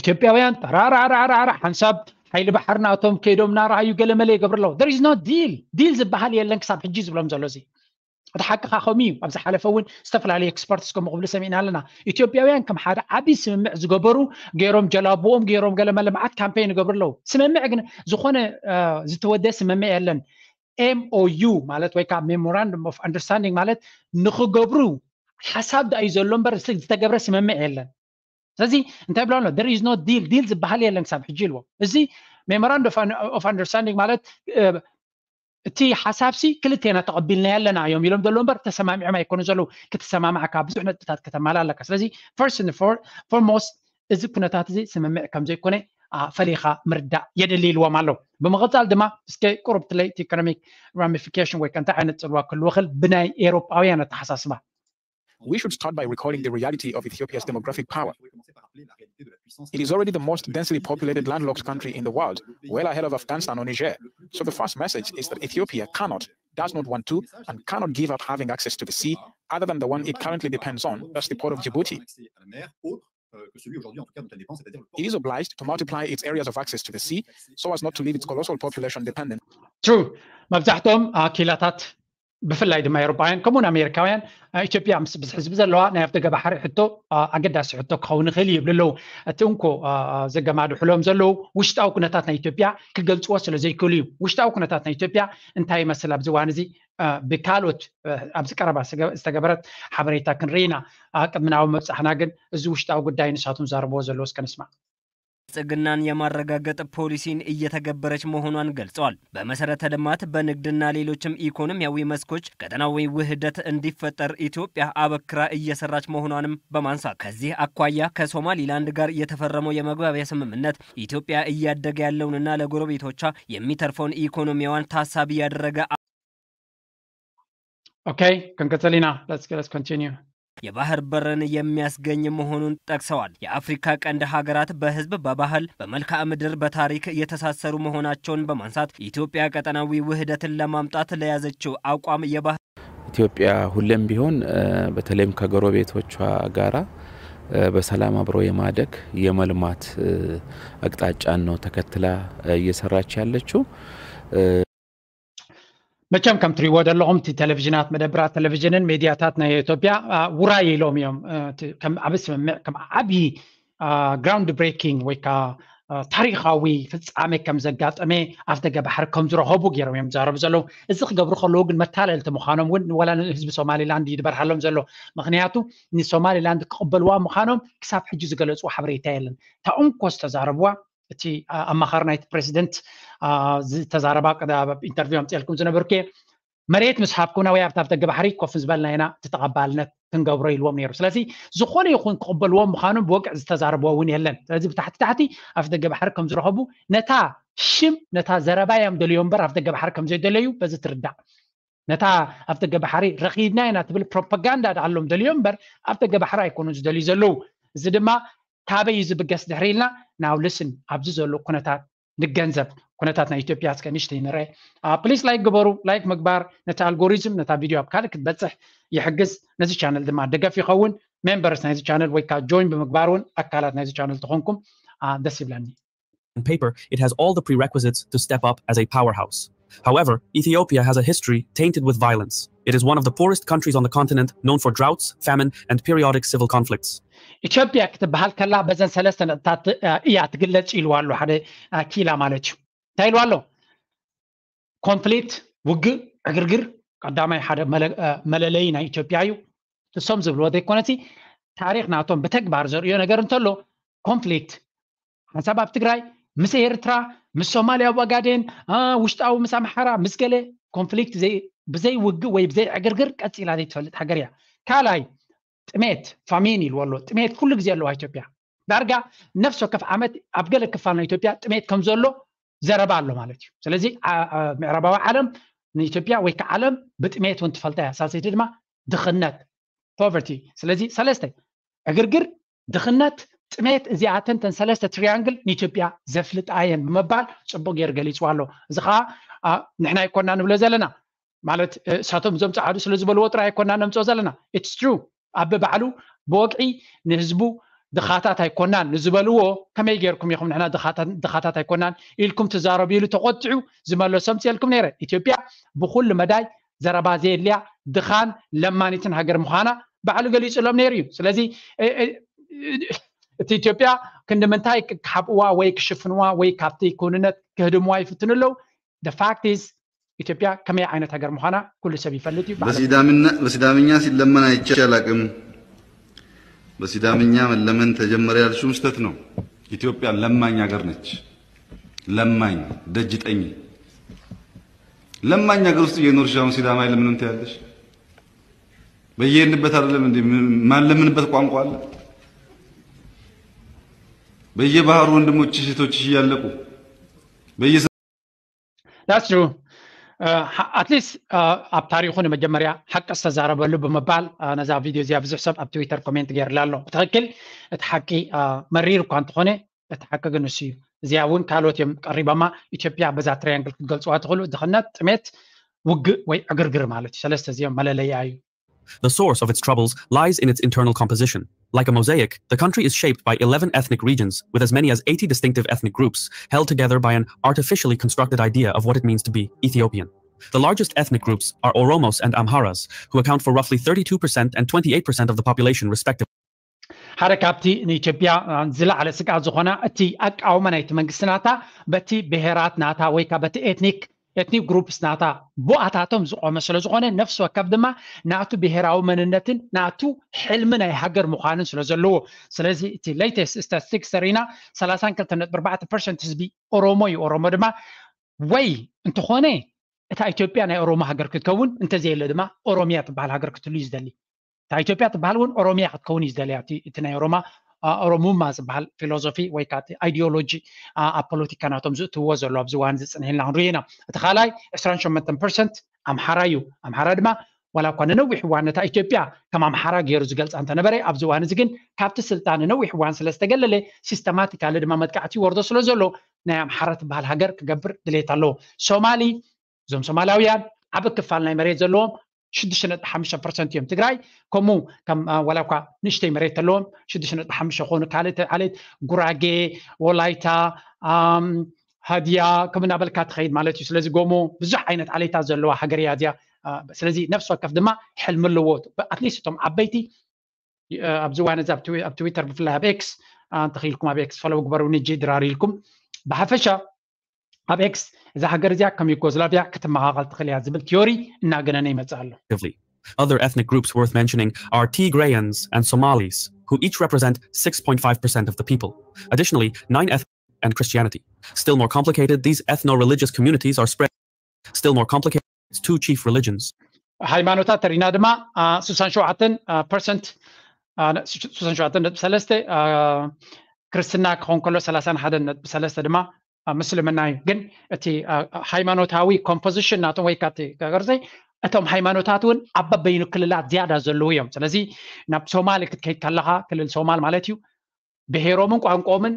ኢትዮጵያውያን ራራራራራ ሓንሳብ ሓይሊ ባሕሪ ናቶም ከይዶም እናረኣዩ ገለመለ ይገብሩ ኣለዉ። There is no deal. ዲል ዝበሃል የለን ክሳብ ሕጂ ዝብሎም ዘሎ እዚ እቲ ሓቅኻ ከምኡ እዩ። ኣብ ዝሓለፈ እውን ዝተፈላለዩ ኤክስፐርትስ ከምኡ ክብሉ ሰሚዕና ኣለና። ኢትዮጵያውያን ከም ሓደ ዓብዪ ስምምዕ ዝገበሩ ገይሮም ጀላቦኦም ገይሮም ገለመለ መዓት ካምፔን ይገብሩ ኣለዉ። ስምምዕ ግን ዝኾነ ዝተወደ ስምምዕ የለን። M O U ማለት ወይ ከዓ memorandum of understanding ማለት ንክገብሩ ሓሳብ ዳኣ እዩ ዘሎ እምበር ዝተገብረ ስምምዕ የለን። ስለዚ እንታይ ብሎ ኣሎ? There is no deal. ዲል ዝበሃል የለን ክሳብ ሕጂ ኢልዎ። እዚ memorandum of understanding ማለት እቲ ሓሳብሲ ክልቴና ተቐቢልናዮ ኣለና እዮም ኢሎም ዘለዉ እምበር ተሰማሚዖም ኣይኮኑ ዘለዉ። ክትሰማማዕካ ብዙሕ ነጥብታት ከተማላ ኣለካ። ስለዚ first and for- foremost እዚ ኩነታት እዚ ስምምዕ ከም ዘይኮነ አ፣ ፈሊኻ ምርዳእ የድሊ ኢልዎም ኣለዉ። ብምቕጻል ድማ እስከ ቁሩብ ትለይ እቲ ኢኮኖሚክ ራሚፊኬሽን ወይ ከ እንታይ ዓይነት ጽልዋ ክህልዎ ይኽእል ብናይ ኤውሮጳውያን ኣተሓሳስባ። We should start by recalling the reality of Ethiopia's demographic power. It is already the most densely populated landlocked country in the world, well ahead of Afghanistan or Niger. So the first message is that Ethiopia cannot, does not want to, and cannot give up having access to the sea other than the one it currently depends on, that's the port of Djibouti. It is obliged to multiply its areas of access to the sea so as not to leave its colossal population dependent. True. መብዛሕትኦም አ፣ ኪላታት ብፍላይ ድማ ኤውሮጳውያን ከምኡውን ኣሜሪካውያን አ፣ ኢትዮጵያ ምስ ብዝሒ ህዝቢ ዘለዋ ናይ ኣፍደገ ባሕሪ ሕቶ አ፣ ኣገዳሲ ሕቶ ክኸውን ይኽእል እዩ ይብሉ ኣለዉ። እቲ እንኮ አ፣ አ፣ ዘገማድሕሎም ዘለዉ ውሽጣዊ ኩነታት ናይ ኢትዮጵያ ክገልጽዎ ስለ ዘይክእሉ እዩ። ውሽጣዊ ኩነታት ናይ ኢትዮጵያ እንታይ ይመስል ኣብዚ እዋን እዚ አ፣ ብካልኦት አ፣ ኣብዚ ቀረባ ዝተገ- ዝተገበረት ሓበሬታ ክንርኢ ኢና። አ፣ ቅድሚ ናብኡ ምብጻሕና ግን እዚ ውሽጣዊ ጉዳይ ንሳቶም ዝዛረብዎ ዘለዉ እስከ ንስማዕ። ብልጽግናን የማረጋገጥ ፖሊሲን እየተገበረች መሆኗን ገልጸዋል። በመሰረተ ልማት፣ በንግድና ሌሎችም ኢኮኖሚያዊ መስኮች ቀጠናዊ ውህደት እንዲፈጠር ኢትዮጵያ አበክራ እየሰራች መሆኗንም በማንሳት ከዚህ አኳያ ከሶማሊላንድ ጋር የተፈረመው የመግባቢያ ስምምነት ኢትዮጵያ እያደገ ያለውንና ለጎረቤቶቿ የሚተርፈውን ኢኮኖሚዋን ታሳቢ ያደረገ Okay, ክንቀጽል ኢና። Let's, let's continue. የባህር በርን የሚያስገኝ መሆኑን ጠቅሰዋል። የአፍሪካ ቀንድ ሀገራት በህዝብ፣ በባህል፣ በመልክዓ ምድር፣ በታሪክ የተሳሰሩ መሆናቸውን በማንሳት ኢትዮጵያ ቀጠናዊ ውህደትን ለማምጣት ለያዘችው አቋም የባህር ኢትዮጵያ ሁሌም ቢሆን እ፣ በተለይም ከጎረቤቶቿ ጋራ እ፣ በሰላም አብሮ የማደግ የመልማት እ፣ አቅጣጫን ነው ተከትላ እ፣ እየሰራች ያለችው። እ፣ መቸም ከም ትሪእዎ ዘለኹም እቲ ቴሌቪዥናት፣ መደብራት ቴሌቪዥንን ሜድያታት ናይ ኢትዮጵያ አ፣ ውራይ ኢሎም እዮም እ፣ እቲ ከም ዓቢ ስምምዕ ከም ዓቢ ግራውንድ ብሬኪንግ ወይ ከዓ አ፣ ታሪኻዊ ፍጻሜ ከም ዘጋጠመ ኣፍ ደገ ባሕሪ ከም ዝረኸቡ ገይሮም እዮም ዝዛረቡ ዘለዉ። እዚ ክገብሩ ከለዉ ግን መታለልቲ ምዃኖም እውን ወላ ንህዝቢ ሶማሊላንድ እዩ ዝበርሃሎም ዘሎ። ምኽንያቱ ንሶማሊላንድ ክቕበልዋ ምዃኖም ክሳብ ሕጂ ዝገለፅዎ ሓበሬታ የለን። እታ እንኮ ዝተዛረብዋ እቲ አ፣ ኣማኻሪ ናይቲ ፕሬዚደንት አ፣ ዝተዛረባ ቀዳ- ኢንተርቪው ኣምፅኤልኩም ዝነበርኩ እየ። መሬት ምስ ሃብኩምና ወይ ኣብታ ኣፍ ደገ ባሕሪ ኮፍ ዝበልና ኢና እቲ ተቐባልነት ክንገብሮ ኢልዎም ነይሩ። ስለዚ ዝኾነ ይኹን ክቕበልዎም ምዃኖም ብወግዒ ዝተዛረብዎ እውን የለን። ስለዚ ብታሕቲ ታሕቲ ኣፍ ደገ ባሕሪ ከም ዝረኸቡ ነታ ሽም ነታ ዘረባ እዮም ደልዮ እምበር ኣፍ ደገ ባሕሪ ከም ዘይደለዩ በዚ ትርዳእ። ነታ ኣፍ ደገ ባሕሪ ረኺብና ኢና ትብል ፕሮፓጋንዳ ደኣሎም ደልዮ እምበር ኣፍ ደገ ባሕሪ ኣይኮኑን ዝደልዩ ዘለዉ። እዚ ድማ ካበይ እዩ ዝብገስ ድሕሪ ኢልና ናው ልስን ኣብዚ ዘሎ ኩነታት ንገንዘብ። ኩነታት ናይ ኢትዮጵያ እስከ ንሽተይ ንርአ። ፕሊስ ላይክ ግበሩ። ላይክ ምግባር ነቲ ኣልጎሪዝም ነታ ቪድዮ ኣብ ካልእ ክትበፅሕ ይሕግዝ። ነዚ ቻነል ድማ ደገፍ ይኸውን። ሜምበርስ ናይዚ ቻነል ወይ ከዓ ጆይን ብምግባር እውን ኣካላት ናይዚ ቻነል ተኾንኩም አ፣ ደስ ይብለኒ። On paper, it has all the prerequisites to step up as a powerhouse. However, Ethiopia has a history tainted with violence. It is one of the poorest countries on the continent, known for droughts, famine, and periodic civil conflicts. ኢትዮጵያ ክትበሃል ከላ በዘን ሰለስተ ነጥብታት አ፣ እያ ትግለጽ ኢልዋ ኣሎ ሓደ አ፣ ኪላ ማለት እዩ። እንታይ ኢልዋ ኣሎ? ኮንፍሊክት፣ ውግእ፣ ዕግርግር ቀዳማይ ሓደ መለ- አ፣ መለለዪ ናይ ኢትዮጵያ እዩ። እሶም ዝብልዎ ዘይኮነሲ ታሪኽ ናቶም ብተግባር ዘርእዮ ነገር እንተሎ ኮንፍሊክት ሓንሳብ ኣብ ትግራይ ምስ ኤርትራ ምስ ሶማልያ ኣብ ኦጋዴን አ፣ ውሽጣዊ ምስ ኣምሓራ ምስ ገለ ኮንፍሊክት ዘይ- ብዘይ ውግእ ወይ ብዘይ ዕግርግር ቀፂላ ዘይትፈልጥ ሃገር እያ። ካልኣይ ጥሜት ፋሚን ኢልዎ ኣሎ። ጥሜት ኩሉ ግዜ ኣለዋ ኢትዮጵያ። ዳርጋ ነፍሲ ወከፍ ዓመት ኣብ ገለ ክፋል ናይ ኢትዮጵያ ጥሜት ከም ዘሎ ዘረባ ኣሎ ማለት እዩ። ስለዚ ዓ- ዓ- ምዕራባዊ ዓለም ንኢትዮጵያ ወይ ከዓ ዓለም ብጥሜት እውን ትፈልጣ እያ። ሳልሰይቲ ድማ ድኽነት ፖቨርቲ። ስለዚ ሰለስተ ዕግርግር፣ ድኽነት፣ ጥሜት እዚኣተን ተን ሰለስተ ትሪያንግል ንኢትዮጵያ ዘፍልጣ እየን ብምባል ፅቡቅ ገይሩ ገሊፅዋ ኣሎ። እዚ ከዓ አ፣ ንሕና ኣይኮና ንብሎ ዘለና ማለት እ፣ እሳቶም እዞም ፀዓዱ ስለ ዝበልዎ ጥራይ ኣይኮና ነምፅኦ ዘለና። ኢትስ ትሩ ኣበ ባዕሉ ብወግዒ ንህዝቡ ድኻታት ኣይኮናን ንዝበልዎ ከመይ ገይርኩም ኢኹም ንሕና ድኻታት- ድኻታት ኣይኮናን ኢልኩም ትዛረቡ ኢሉ ተቆጢዑ ዝመለሶም ፅኤልኩም ነይረ። ኢትዮጵያ ብኩሉ መዳይ ዘረባ ዘየድልያ ድኻን ለማኒትን ሃገር ምዃና ባዕሉ ገሊፁሎም ነይሩ እዩ። ስለዚ እ- እ- እቲ ኢትዮጵያ ክንዲ ምንታይ ክሓብእዋ ወይ ክሽፍንዋ ወይ ካብቲ ክውንነት ክህድምዋ ይፍትኑ ኣለዉ። The fact is ኢትዮጵያ ከመይ ዓይነት ሃገር ምዃና ኩሉ ሰብ ይፈልጥ እዩ። ባዕሉ በሲዳምና- በሲዳምኛ ሲለመን አይቼ አላቅም። በሲዳምኛ መለመን ተጀመረ ያልሽውም ስተት ነው። ኢትዮጵያ ለማኝ ሀገር ነች። ለማኝ ደጅ ጠኝ። ለማኝ ሀገር ውስጥ እየኖርሽ አሁን ሲዳማ የለምንም ትያለሽ? በየሄድንበት አይደለም እንዴ? ምን ማለምንበት ቋንቋ አለ? በየባህሩ ወንድሞችሽ እህቶችሽ እያለቁ በየ That's true. At least ኣብ ታሪኹ ንመጀመርያ ሓቂ ዝተዛረበሉ ብምባል ነዛ ቪድዮ እዚኣ ብዙሕ ሰብ ኣብ ትዊተር ኮሜንት ገይርላ ኣሎ። ብትኽክል እቲ ሓቂ መሪር እኳ እንተኾነ እቲ ሓቂ ግን እሱ እዩ። እዚኣ እውን ካልኦት እዮም ቀሪቦማ። ኢትዮጵያ በዛ ትራያንግል ክትገልፅዋ ትኽእሉ፣ ድኽነት፣ ጥሜት፣ ውግእ ወይ ዕግርግር ማለት እዩ። ሰለስተ እዚኦም መለለያ እዩ። The source of its troubles lies in its internal composition. Like a mosaic, the country is shaped by eleven ethnic regions, with as many as eighty distinctive ethnic groups held together by an artificially constructed idea of what it means to be Ethiopian. The largest ethnic groups are Oromos and Amharas, who account for roughly thirty-two percent and twenty-eight percent of the population, respectively. ሓደ ካብቲ ንኢትዮጵያ ዝለዓለ ስግኣት ዝኾና እቲ ኣቃውማ ናይቲ መንግስቲ ናታ በቲ ብሄራት ናታ ወይ ከዓ በቲ ኤትኒክ ኤትኒክ ግሩፕስ ናታ ቦኣታቶም ዝቆመ ስለ ዝኾነ ነፍሲ ወከፍ ድማ ናቱ ብሄራዊ መንነትን ናቱ ሕልሚ ናይ ሃገር ምዃንን ስለ ዘለዎ። ስለዚ እቲ ሌተስት ስታቲስቲክስ ተሪና ሰላሳን ክልተ ነጥቢ ኣርባዕተ ፐርሰንት ህዝቢ ኦሮሞ እዩ። ኦሮሞ ድማ ወይ እንተኾነ እታ ኢትዮጵያ ናይ ኦሮሞ ሃገር ክትከውን እንተዘየለ ድማ ኦሮሚያ ትበሃል ሃገር ክትህሉ እዩ ዝደሊ። እታ ኢትዮጵያ ትበሃል እውን ኦሮሚያ ክትከውን እዩ ዝደልያ። እቲ ናይ ኦሮማ ኦሮሙማ ዝበሃል ፊሎዞፊ ወይ ከዓ ኣይዲዮሎጂ ኣብ ፖለቲካ ናቶም ዝእትውዎ ዘሎ ኣብዚ እዋን ዝፅንሕልና ክንሪኦ ኢና። እቲ ካልኣይ ዕስራን ሸሞንተን ፐርሰንት ኣምሓራ እዩ። ኣምሓራ ድማ ዋላ እኳ ንነዊሕ እዋን ነታ ኢትዮጵያ ከም ኣምሓራ ገይሩ ዝገልፃ እንተነበረ ኣብዚ እዋን እዚ ግን ካብቲ ስልጣን ንነዊሕ እዋን ስለ ዝተገለለ ሲስተማቲካሊ ድማ መጥቃዕቲ ይወርዶ ስለ ዘሎ ናይ ኣምሓራ ትበሃል ሃገር ክገብር ድሌት ኣለዎ። ሶማሊ እዞም ሶማላውያን ዓቢ ክፋል ናይ መሬት ዘለዎም ሽዱሽተ ነጥቢ ሓሙሽተ ፐርሰንት እዮም። ትግራይ ከምኡ ከም ዋላ እኳ ንእሽተይ መሬት ኣለዎም ሽዱሽተ ነጥቢ ሓሙሽተ ክኾኑ ካልእ ዓሌት ጉራጌ፣ ወላይታ፣ ሃዲያ ከም እናበልካ ትኸይድ ማለት እዩ። ስለዚ ጎሞ ብዙሕ ዓይነት ዓሌታት ዘለዋ ሃገር እያ እዚኣ። ስለዚ ነፍሲ ወከፍ ድማ ሕልሚ ኣለዎ። ኣትሊስት እቶም ዓበይቲ ኣብዚ እዋን እዚ ኣብ ትዊተር ብፍላይ ኣብ ኤክስ እንተኽኢልኩም ኣብ ኤክስ ፈለው ግበሩ ንጂ ድራር ኢልኩም ብሓፈሻ ኣብ ኤክስ እዛ ሃገር እዚኣ ከም ዩጎዝላቪያ ክትመቓቐል ትኽእል እያ ዝብል ቲዮሪ እናገነነ ይመፅእ ኣሎ። Other ethnic groups worth mentioning are Tigrayans and Somalis, who each represent six point five percent of the people. Additionally, nine ethnic and Christianity. Still more complicated, these ethno-religious communities are spread. Still more complicated, it's two chief religions. ሃይማኖታት ተሪና ድማ ስሳን ሸውዓተን ፐርሰንት ስሳን ሸውዓተን ነጥቢ ሰለስተ ክርስትና ክኸውን ከሎ ሰላሳን ሓደን ነጥቢ ሰለስተ ድማ ምስልምና እዩ። ግን እቲ ሃይማኖታዊ ኮምፖዚሽን ናቶም ወይ ካቴጎሪዘይ እቶም ሃይማኖታት እውን ኣብ በበይኑ ክልላት ዝያዳ ዘለዉ እዮም። ስለዚ ናብ ሶማል ክትከይድ ከለኻ ክልል ሶማል ማለት እዩ ብሄሮምን ቋንቋኦምን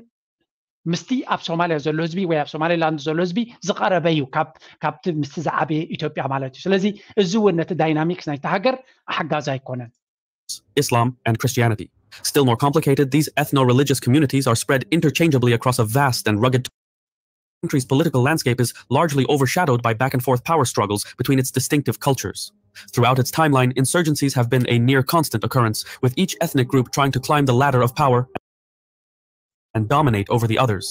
ምስቲ ኣብ ሶማልያ ዘሎ ህዝቢ ወይ ኣብ ሶማሌላንድ ዘሎ ህዝቢ ዝቐረበ እዩ። ካብቲ ምስቲ ዝዓበየ ኢትዮጵያ ማለት እዩ። ስለዚ እዚ እውን ነቲ ዳይናሚክስ ናይቲ ሃገር ኣሓጋዚ ኣይኮነን። Islam and Christianity. Still more complicated, these ethno-religious communities are spread interchangeably across a vast and rugged country's political landscape is largely overshadowed by back and forth power struggles between its distinctive cultures. Throughout its timeline, insurgencies have been a near constant occurrence, with each ethnic group trying to climb the ladder of power and dominate over the others.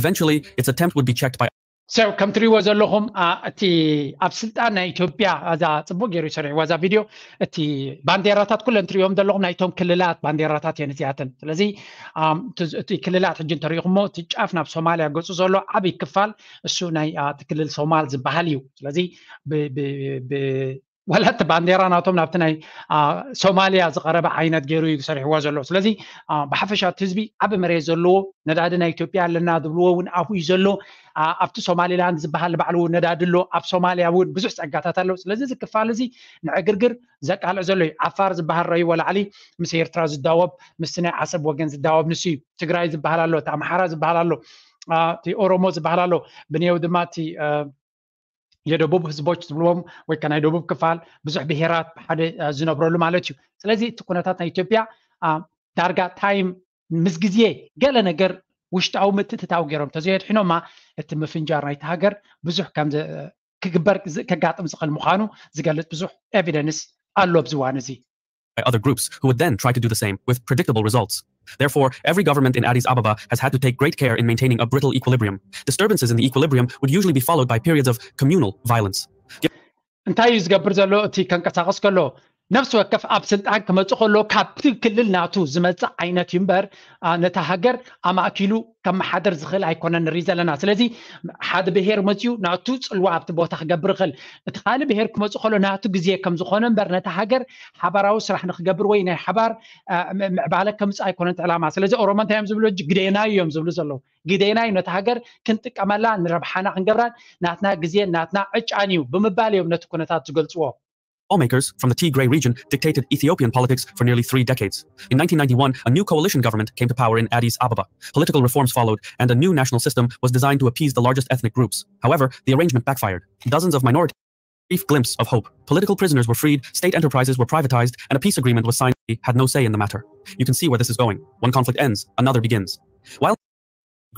Eventually, its attempt would be checked by ሰብ ከም ትሪእዎ ዘለኹም እቲ ኣብ ስልጣን ናይ ኢትዮጵያ እዛ ፅቡቅ ገይሩ ይሰሪሕዋ እዛ ቪድዮ እቲ ባንዴራታት ኩለን ትሪእዎም ዘለኹም ናይቶም ክልላት ባንዴራታት እየን እዚኣተን። ስለዚ እቲ ክልላት ሕጂ እንተሪኢኹሞ እቲ ጫፍ ናብ ሶማልያ ገፁ ዘሎ ዓብይ ክፋል እሱ ናይ እቲ ክልል ሶማል ዝበሃል እዩ። ስለዚ ዋላ እቲ ባንዴራ ናቶም ናብቲ ናይ ሶማልያ ዝቐረበ ዓይነት ገይሩ እዩ ዝሰሪሕዎ ዘሎ። ስለዚ ብሓፈሻ እቲ ህዝቢ ዓቢ መሬት ዘለዎ ነዳዲ ናይ ኢትዮጵያ ኣለና ዝብልዎ እውን ኣብኡ እዩ ዘሎ። ኣብቲ ሶማሊላንድ ዝበሃል ባዕሉ እውን ነዳዲ ኣሎ። ኣብ ሶማልያ እውን ብዙሕ ጸጋታት ኣሎ። ስለዚ እዚ ክፋል እዚ ንዕግርግር ዘቃልዕ ዘሎ እዩ። ዓፋር ዝበሃል ረይዎ ላዕሊ ምስ ኤርትራ ዝዳወብ ምስቲ ናይ ዓሰብ ወገን ዝዳወብ ንሱ እዩ። ትግራይ ዝበሃል ኣሎ፣ እቲ ኣምሓራ ዝበሃል ኣሎ፣ እቲ ኦሮሞ ዝበሃል ኣሎ። ብኔው ድማ እቲ የደቡብ ህዝቦች ዝብልዎም ወይ ከ ናይ ደቡብ ክፋል ብዙሕ ብሄራት ብሓደ ዝነብረሉ ማለት እዩ። ስለዚ እቲ ኩነታት ናይ ኢትዮጵያ ዳርጋ ታይም ምስ ግዜ ገለ ነገር ውሽጣዊ ምትእትታው ገይሮም ተዘየድሕኖማ እቲ ምፍንጃር ናይቲ ሃገር ብዙሕ ከም ክግበር ከጋጥም ዝኽእል ምዃኑ ዝገልጽ ብዙሕ ኤቪደንስ ኣሎ ኣብዚ እዋን እዚ። by other groups who would then try to do the same with predictable results. Therefore, every government in Addis Ababa has had to take great care in maintaining a brittle equilibrium. Disturbances in the equilibrium would usually be followed by periods of communal violence. እንታይ እዩ ዝገብር ዘሎ? እቲ ከንቀሳቀስ ከሎ ነፍሲ ወከፍ ኣብ ስልጣን ክመፅእ ከሎ ካብቲ ክልል ናቱ ዝመፅእ ዓይነት እዩ እምበር ነታ ሃገር ኣማእኪሉ ከመሓደር ዝኽእል ኣይኮነን ንርኢ ዘለና። ስለዚ ሓደ ብሄር መፅኡ ናቱ ፅልዋ ኣብቲ ቦታ ክገብር ይኽእል። እቲ ካልእ ብሄር ክመፅእ ከሎ ናቱ ግዜ ከም ዝኾነ እምበር ነታ ሃገር ሓባራዊ ስራሕ ንክገብር ወይ ናይ ሓባር ምዕባለ ከምፅእ ኣይኮነን ዕላማ። ስለዚ ኦሮሞ እንታይ እዮም ዝብሉ? ግዴና እዮም ዝብሉ ዘለዉ። ግዴና እዩ ነታ ሃገር ክንጥቀመላ ንረብሓና ክንገብራን ናትና ግዜ ናትና ዕጫን እዩ ብምባል እዮም ነቲ ኩነታት ዝገልፅዎ። Lawmakers from the Tigray region dictated Ethiopian politics for nearly three decades. In nineteen ninety-one, a new coalition government came to power in Addis Ababa. Political reforms followed, and a new national system was designed to appease the largest ethnic groups. However, the arrangement backfired. Dozens of minorities brief glimpse of hope. Political prisoners were freed, state enterprises were privatized, and a peace agreement was signed. Had no say in the matter. You can see where this is going. One conflict ends, another begins. While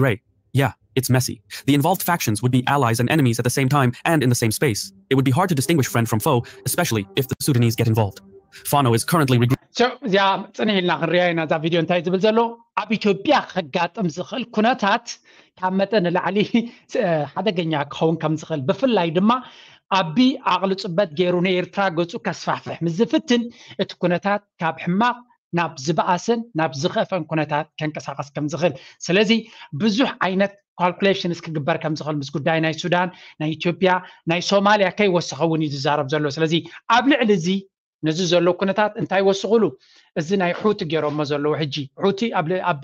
gray, yeah, it's messy. The involved factions would be allies and enemies at the same time and in the same space. It would be hard to distinguish friend from foe, especially if the Sudanese get involved. Fano is currently regretting. እዚኣ ፅንሕ ኢልና ክንሪኣ ኢና። እዛ ቪድዮ እንታይ ዝብል ዘሎ ኣብ ኢትዮጵያ ከጋጥም ዝኽእል ኩነታት ካብ መጠን ንላዕሊ ሓደገኛ ክኸውን ከም ዝኽእል፣ ብፍላይ ድማ ኣቢ ዓቕሊ ፅበት ገይሩ ንኤርትራ ገፁ ከስፋሕፍሕ ምስ ዝፍትን እቲ ኩነታት ካብ ሕማቕ ናብ ዝበኣሰን ናብ ዝኸፈን ኩነታት ከንቀሳቐስ ከም ዝኽእል። ስለዚ ብዙሕ ዓይነት calculations ክግበር ከም ዝኽእል ምስ ጉዳይ ናይ ሱዳን፣ ናይ ኢትዮጵያ፣ ናይ ሶማልያ ከይወሰኸ እውን እዩ ዝዛረብ ዘሎ። ስለዚ ኣብ ልዕሊ እዚ ነዚ ዘሎ ኩነታት እንታይ ወስኽሉ? እዚ ናይ ሑቲ ገይሮሞ ዘለዉ ሕጂ ሑቲ ኣብ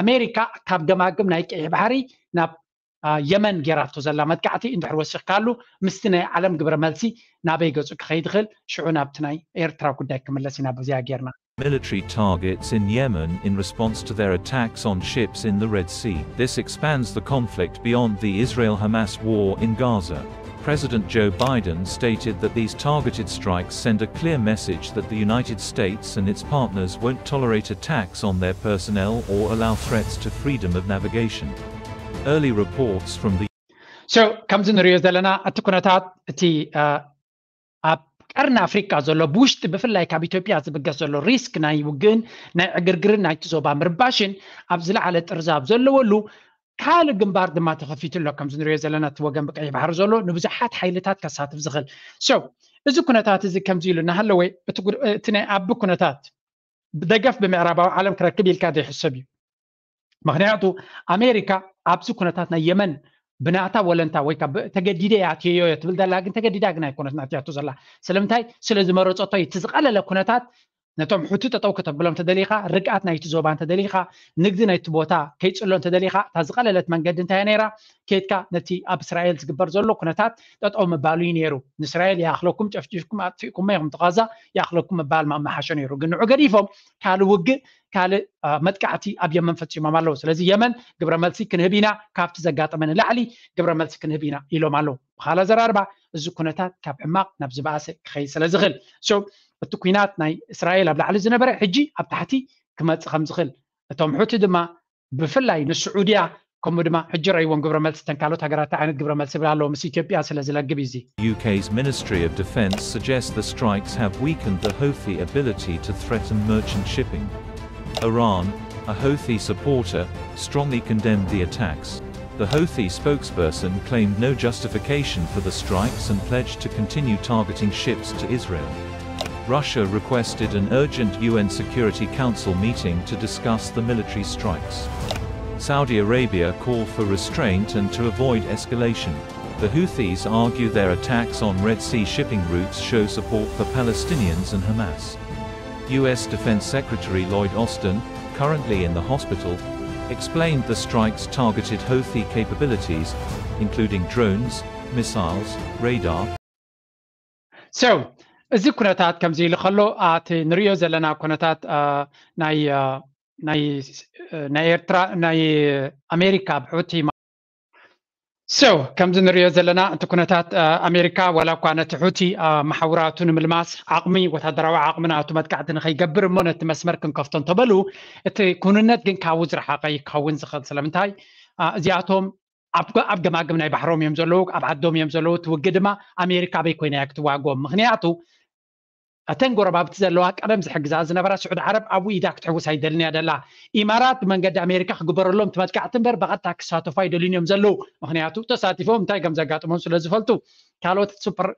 ኣሜሪካ ካብ ገማግም ናይ ቀይሕ ባሕሪ ናብ የመን ገይራቶ ዘላ መጥቃዕቲ እንድሕር ወሲኽካሉ ምስቲ ናይ ዓለም ግብረ መልሲ ናበይ ገፁ ክኸይድ ይኽእል? ሽዑ ናብቲ ናይ ኤርትራ ጉዳይ ክምለስ ኢና በዚኣ ጌርና። Military targets in Yemen in response to their attacks on ships in the Red Sea. This expands the conflict beyond the Israel-Hamas war in Gaza. President Joe Biden stated that these targeted strikes send a clear message that the United States and its partners won't tolerate attacks on their personnel or allow threats to freedom of navigation. Early reports from the So ከምዚ ንሪኦ ዘለና እቲ ኩነታት እቲ ኣብ ቀርኒ ኣፍሪካ ዘሎ ብውሽጢ ብፍላይ ካብ ኢትዮጵያ ዝብገስ ዘሎ ሪስክ ናይ ውግእን ናይ ዕግርግርን ናይቲ ዞባ ምርባሽን ኣብ ዝለዓለ ጥርዚ ኣብ ዘለወሉ ካልእ ግንባር ድማ ተኸፊቱ ኣሎ። ከምዚ ንሪኦ ዘለና እቲ ወገን ብቀይሕ ባሕሪ ዘሎ ንብዙሓት ሓይልታት ከሳትፍ ዝኽእል። So እዚ ኩነታት እዚ ከምዚ ኢሉ እናሃለወ እቲ ናይ ኣቢ ኩነታት ደገፍ ብምዕራባዊ ዓለም ክረክብ ኢልካ ዘይሕሰብ እዩ። ምክንያቱ ኣሜሪካ ኣብዚ ኩነታት ናይ የመን ብናታ ወለንታ ወይ ተገዲደ ያትዮ ትብል ዘላ ግን ተገዲዳ ግን ኣይኮነት ናትያቱ ዘላ። ስለምንታይ? ስለ ዝመረፀቶ እቲ ዝቀለለ ኩነታት ነቶም ሑቲ ጠጠው ከተብሎም ተደሊኻ፣ ርግኣት ናይቲ ዞባ እንተደሊኻ፣ ንግዲ ናይቲ ቦታ ከይፅሎ እንተደሊኻ፣ እታ ዝቀለለት መንገዲ እንታይ ነይራ? ኬድካ ነቲ ኣብ እስራኤል ዝግበር ዘሎ ኩነታት ጠጠው ምባሉ እዩ ነይሩ። ንእስራኤል ይኣኽለኩም፣ ጨፍጭፍኩም ኣጥፊእኩሞ ኢኹም፣ ትቓዛ ይኣኽለኩም ምባል ምሓሾ ነይሩ። ግን ንዑ ገዲፎም ካልእ ውግእ ካልእ መጥቃዕቲ ኣብ የመን ፈፂሞም ኣለዉ። ስለዚ የመን ግብረ መልሲ ክንህብ ኢና፣ ካብቲ ዘጋጠመ ንላዕሊ ግብረ መልሲ ክንህብ ኢና ኢሎም ኣለዉ። ብኻልእ ኣዘራርባ እዚ ኩነታት ካብ ሕማቕ ናብ ዝበኣሰ ክኸይድ ስለ ዝኽእል፣ so እቲ ኩናት ናይ እስራኤል ኣብ ላዕሊ ዝነበረ ሕጂ ኣብ ታሕቲ ክመፅእ ከም ዝኽእል፣ እቶም ሑቲ ድማ ብፍላይ ንስዑድያ ከምኡ ድማ ሕጂ ረእይዎም ግብረ መልሲ ተን ካልኦት ሃገራት ዓይነት ግብረ መልሲ ይብል ኣለዎ ምስ ኢትዮጵያ ስለ ዝለግብ እዩ። UK's Ministry of Defence suggests the strikes have weakened the Houthi ability to threaten merchant shipping. Iran, a Houthi supporter, strongly condemned the attacks. The Houthi spokesperson claimed no justification for the strikes and pledged to continue targeting ships to Israel. Russia requested an urgent U N Security Council meeting to discuss the military strikes. Saudi Arabia called for restraint and to avoid escalation. The Houthis argue their attacks on Red Sea shipping routes show support for Palestinians and Hamas. U S Defense Secretary Lloyd Austin, currently in the hospital, explained the strikes targeted Houthi capabilities, including drones, missiles, radar, So እዚ ኩነታት ከምዚ ኢሉ ከሎ እቲ ንሪኦ ዘለና ኩነታት ናይ ናይ ናይ ኤርትራ ናይ ኣሜሪካ ብሑቲ so ከምዚ ንሪኦ ዘለና እቲ ኩነታት ኣሜሪካ ዋላ እኳ ነቲ ሑቲ መሓውራቱ ንምልማስ ዓቕሚ ወታደራዊ ዓቕሚ ናቱ መጥቃዕቲ ንኸይገብር እሞ ነቲ መስመር ክንከፍቶ እንተበሉ እቲ ኩንነት ግን ካብኡ ዝረሓቐ ይከውን ዝኽእል ስለምንታይ እዚኣቶም ኣብ ገማግም ናይ ባሕሮም እዮም ዘለዉ ኣብ ዓዶም እዮም ዘለዉ እቲ ውግእ ድማ ኣሜሪካ ኣበይ ኮይና እያ ክትዋግኦም ምክንያቱ እተን ጎረባብቲ ዘለዋ ቀደም ዝሕግዛ ዝነበራ ስዑድ ዓረብ ኣብኡ ኢዳ ክትሕውስ ኣይደልን እያ ደላ። ኢማራት ብመንገዲ ኣሜሪካ ክግበረሎም እቲ መጥቃዕቲ እምበር ብቐጥታ ክሳተፉ ኣይደልዩን እዮም ዘለዉ። ምክንያቱ ተሳቲፎም እንታይ ከም ዘጋጥሞም ስለ ዝፈልጡ። ካልኦት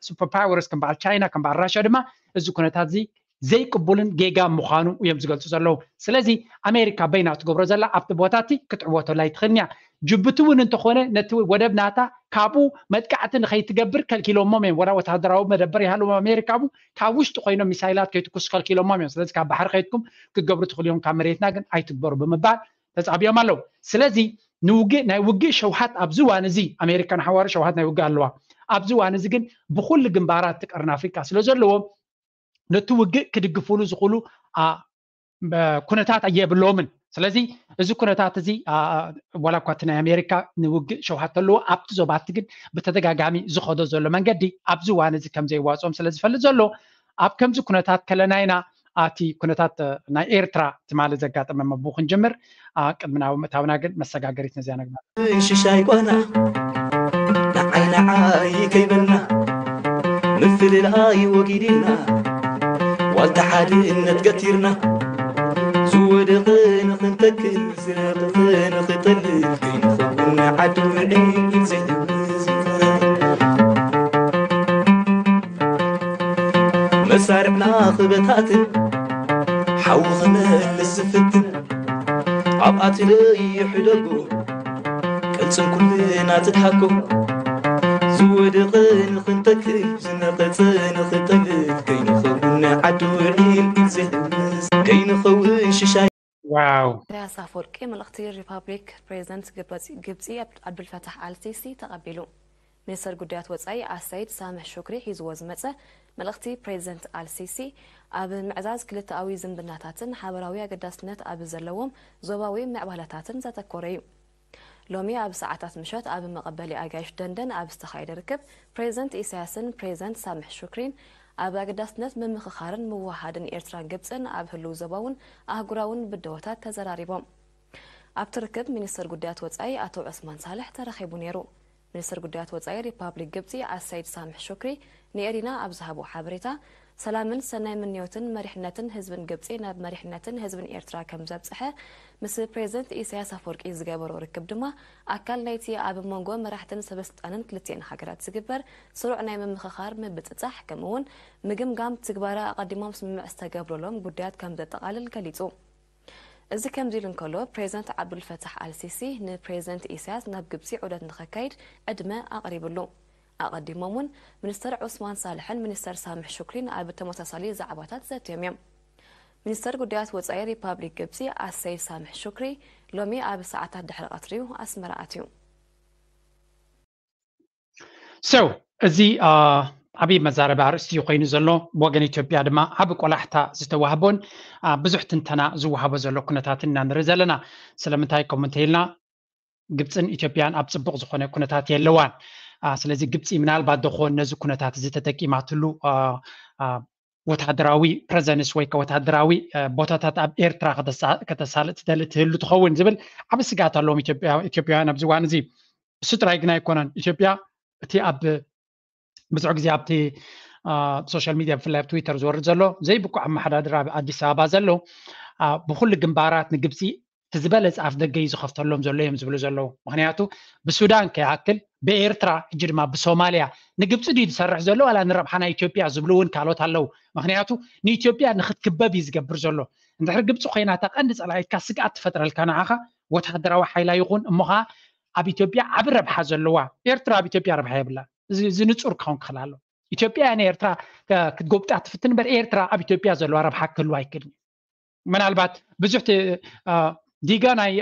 ሱፐር ፓወርስ ከም በዓል ቻይና ከም በዓል ራሽያ ድማ እዚ ኩነታት እዚ ዘይቅቡልን ጌጋ ምዃኑ እዮም ዝገልጹ ዘለዉ። ስለዚ ኣሜሪካ በይና ትገብሮ ዘላ ኣብቲ ቦታ እቲ ክትዕወተሉ ኣይትኽእልን እያ። ጅቡቲ እውን እንተኾነ ነቲ ወደብ ናታ ካብኡ መጥቃዕቲ ንኸይትገብር ከልኪሎሞም እዮም። ወላ ወታደራዊ መደበር ይሃልዎም ኣሜሪካ ኣብኡ ካብ ውሽጢ ኮይኖም ሚሳይላት ከይትኩሱ ከልኪሎሞም እዮም። ስለዚ ካብ ባሕሪ ከይድኩም ክትገብሩ ትኽእሉ እዮም፣ ካብ መሬትና ግን ኣይትግበሩ ብምባል ተጻቢኦም ኣለዉ። ስለዚ ንውግእ ናይ ውግእ ሸውሃት ኣብዚ እዋን እዚ ኣሜሪካ ንሓዋሩ ሸውሃት ናይ ውግእ ኣለዋ። ኣብዚ እዋን እዚ ግን ብኩሉ ግንባራት ቀርኒ ኣፍሪቃ ስለ ዘለዎም ነቲ ውግእ ክድግፍሉ ዝኽእሉ ኩነታት ኣየብሎምን። ስለዚ እዚ ኩነታት እዚ ዋላ እኳ እቲ ናይ ኣሜሪካ ንውግእ ሸውሃት ኣለዎ፣ ኣብቲ ዞባቲ ግን ብተደጋጋሚ ዝኸዶ ዘሎ መንገዲ ኣብዚ እዋን እዚ ከም ዘየዋፅኦም ስለ ዝፈልጥ ዘሎ ኣብ ከምዚ ኩነታት ከለና ኢና ኣቲ ኩነታት ናይ ኤርትራ ትማሊ ዘጋጠመ መቡ ክንጅምር። ቅድሚ ናብ ምእታውና ግን መሰጋገሪት ነዚያ ነግባ። ሽሻይ ቆና ንዓይ ንዓይ ከይበልና ምፍልላይ ወጊድና ዋልታ ሓድነት ገቲርና ዝወደቐ ንኽንተክል ዝረቐቐ ንኽጠልል ከይንኸውን ዓዲ ውዒል ዘይሕውስ መሳርዕና ክበታትን ሓዊ ክመልስ ዝፍትን ኣብኣ ትለይ ይሕደጎ ቅልጽም ኩልና ትድሃኮ ዝወደቐ ንኽንተክል ዝነቐጸ ንኽጠልል ከይንኸውን ዓዲ ውዒል ኢል ዝሕውስ ከይንኸውን ሽሻይ። ዋው። ኢሳያስ ኣፈወርቂ መልእኽቲ ሪፓብሊክ ፕሬዚደንት ግብፂ ዓብዱልፈታሕ ኣልሲሲ ተቐቢሉ። ሚኒስተር ጉዳያት ወፃኢ ኣሰይድ ሳምሕ ሹክሪ ሒዝዎ ዝመፀ መልእኽቲ ፕሬዚደንት ኣልሲሲ ኣብ ምዕዛዝ ክልተኣዊ ዝምድናታትን ሓበራዊ ኣገዳስነት ኣብ ዘለዎም ዞባዊ ምዕባለታትን ዘተኮረ እዩ። ሎሚ ኣብ ሰዓታት ምሸት ኣብ መቐበሊ ኣጋይሽ ደንደን ኣብ ዝተኻየደ ርክብ ፕሬዚደንት ኢሳያስን ፕሬዚደንት ሳምሕ ሹክሪን ኣብ ኣገዳስነት ምምኽኻርን ምውሃድን ኤርትራን ግብፅን ኣብ ህልው ዞባውን ኣህጉራውን ብድሆታት ተዘራሪቦም። ኣብቲ ርክብ ሚኒስተር ጉዳያት ወፃኢ ኣቶ ዑስማን ሳልሕ ተረኺቡ ነይሩ። ሚኒስተር ጉዳያት ወፃኢ ሪፓብሊክ ግብፂ ኣሰይድ ሳምሕ ሹክሪ ንኤሪና ኣብ ዝሃቦ ሓበሬታ ሰላምን ሰናይ ምንዮትን መሪሕነትን ህዝብን ግብፂ ናብ መሪሕነትን ህዝብን ኤርትራ ከም ዘብፅሐ ምስ ፕሬዚደንት ኢሳያስ ኣፈወርቂ ዝገበሮ ርክብ ድማ ኣካል ናይቲ ኣብ መንጎ መራሕትን ሰበስልጣንን ክልቲኤን ሃገራት ዝግበር ስሩዕ ናይ ምምኽኻር ምብፅፃሕ ከምኡውን ምግምጋም ትግባረ ኣቐዲሞም ስምምዕ ዝተገብረሎም ጉዳያት ከም ዘጠቓልል ገሊፁ። እዚ ከምዚ ኢሉ እንከሎ ፕሬዚደንት ዓብዱልፈታሕ ኣልሲሲ ንፕሬዚደንት ኢሳያስ ናብ ግብፂ ዑደት ንኸካይድ ዕድመ ኣቕሪብሉ። ኣቐዲሞም እውን ሚኒስተር ዑስማን ሳልሕን ሚኒስተር ሳምሕ ሹክሪን ኣብ ተመሳሳሊ ዛዕባታት ዘትዮም እዮም። ሚኒስተር ጉዳያት ወፃኢ ሪፓብሊክ ግብፂ ኣሰይድ ሳምሕ ሹክሪ ሎሚ ኣብ ሰዓታት ድሕሪ ቀትሪዩ ኣስመራ ኣትዩ። So እዚ ዓብዪ መዛረቢ ኣርእስቲ ኮይኑ ዘሎ ብወገን ኢትዮጵያ ድማ ዓቢ ቆላሕታ ዝተዋህቦን ብዙሕ ትንተና ዝወሃቦ ዘሎ ኩነታትን ኢና ንርኢ ዘለና። ስለምንታይ ከምኡ እንተኢልና ግብፅን ኢትዮጵያን ኣብ ፅቡቕ ዝኾነ ኩነታት የለዋን። ስለዚ ግብፂ ምናልባት ደኾን ነዚ ኩነታት እዚ ተጠቂማትሉ ወታደራዊ ፕረዘንስ ወይ ወታደራዊ ቦታታት ኣብ ኤርትራ ከተሳልጥ ትደሊ ትህሉ ትኸውን ዝብል ዓቢ ስጋት ኣለዎም ኢትዮጵያውያን ኣብዚ እዋን እዚ። እሱ ጥራይ ግን ኣይኮነን። ኢትዮጵያ እቲ ኣብ ብዙሕ ግዜ ኣብቲ ሶሻል ሚድያ ብፍላይ ኣብ ትዊተር ዝወርድ ዘሎ ዘይብቁዕ ኣመሓዳድራ ኣብ ኣዲስ ኣበባ ዘሎ ብኩሉ ግንባራት ንግብፂ እቲ ዝበለፀ ኣፍ ደገ እዩ ዝኸፍተሎም ዘሎ እዮም ዝብሉ ዘለዉ። ምክንያቱ ብሱዳን ከይኣክል ብኤርትራ ሕጂ ድማ ብሶማልያ ንግብፂ ድዩ ዝሰርሕ ዘሎ ዋላ ንረብሓ ናይ ኢትዮጵያ ዝብሉ እውን ካልኦት ኣለዉ። ምክንያቱ ንኢትዮጵያ ንክትክበብ እዩ ዝገብር ዘሎ። እንድሕር ግብፂ ኮይና እታ ቀንዲ ፀላኢትካ ስግኣት ትፈጥረልካ ንዓኻ ወታደራዊ ሓይላ ይኹን እሞ ከዓ ኣብ ኢትዮጵያ ዓቢ ረብሓ ዘለዋ። ኤርትራ ኣብ ኢትዮጵያ ረብሓ የብላ። እዚ ንፁር ክኸውን ክኽእል ኣሎ። ኢትዮጵያ ንኤርትራ ክትጎብጣ ትፍትን እምበር ኤርትራ ኣብ ኢትዮጵያ ዘለዋ ረብሓ ክህልዋ ኣይክእልን። ምናልባት ብዙሕ ዲጋ ናይ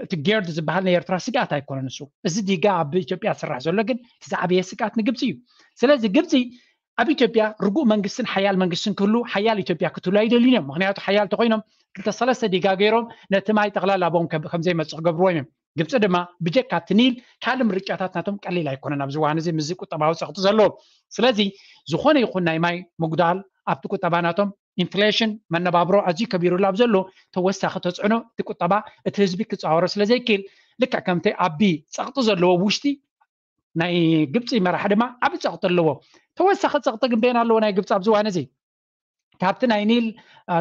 እቲ ጌርድ ዝበሃል ናይ ኤርትራ ስግኣት ኣይኮነን። እሱ እዚ ዲጋ ኣብ ኢትዮጵያ ዝስራሕ ዘሎ ግን እቲ ዝዓበየ ስግኣት ንግብፂ እዩ። ስለዚ ግብፂ ኣብ ኢትዮጵያ ርጉእ መንግስትን ሓያል መንግስትን ክህሉ ሓያል ኢትዮጵያ ክትህሉ ኣይደልዩን እዮም። ምክንያቱ ሓያል ተኮይኖም ክልተ ሰለስተ ዲጋ ገይሮም ነቲ ማይ ጠቕላላ ኣብኦም ከም ዘይመፅእ ክገብርዎም እዮም። ግብፂ ድማ ብጀካ እቲ ኒል ካልእ ምርጫታት ናቶም ቀሊል ኣይኮነን ኣብዚ እዋን እዚ ምስዚ ቁጠባዊ ፀቕጢ ዘለዎ። ስለዚ ዝኾነ ይኹን ናይ ማይ ምጉዳል ኣብቲ ቁጠባ ናቶም ኢንፍሌሽን መነባብሮ ኣዝዩ ከቢሩሉ ኣብ ዘሎ ተወሳኺ ተፅዕኖ እቲ ቁጠባ እቲ ህዝቢ ክፃወሮ ስለ ዘይክእል ልክዕ ከምቲ ኣቢ ፀቕጢ ዘለዎ ውሽጢ ናይ ግብፂ መራሒ ድማ ዓቢ ፀቕጢ ኣለዎ። ተወሳኺ ፀቕጢ ግን በየን ኣለዎ ናይ ግብፂ ኣብዚ እዋን እዚ ካብቲ ናይ ኒል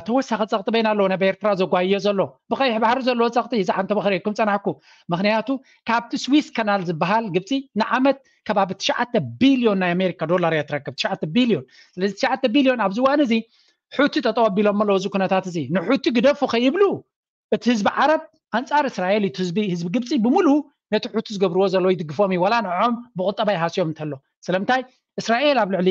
ተወሳኺ ፀቕጢ በይና ኣለዎ ናብ ኤርትራ ዘጓየዮ ዘሎ። ብቐይሕ ባሕሪ ዘለዎ ፀቕቲ ዝዓንተ በኸሪኩም ፀናሕኩ። ምክንያቱ ካብቲ ስዊስ ከናል ዝበሃል ግብፂ ንዓመት ከባቢ ትሽዓተ ቢልዮን ናይ ኣሜሪካ ዶላር እያ ትረክብ። ትሽዓተ ቢልዮን። ስለዚ ትሽዓተ ቢልዮን ኣብዚ እዋን እዚ ሑቲ ጠጠው ኣቢሎም ኣለዉ። እዚ ኩነታት እዚ ንሑቲ ግደፉ ከይብሉ እቲ ህዝቢ ዓረብ ኣንፃር እስራኤል እዩ። ህዝቢ ህዝቢ ግብፂ ብምሉ ነቲ ሑቲ ዝገብርዎ ዘለዉ ይድግፎም እዩ። ዋላ ንዖም ብቁጠባ ይሃስዮም እንተሎ ስለምንታይ እስራኤል ኣብ ልዕሊ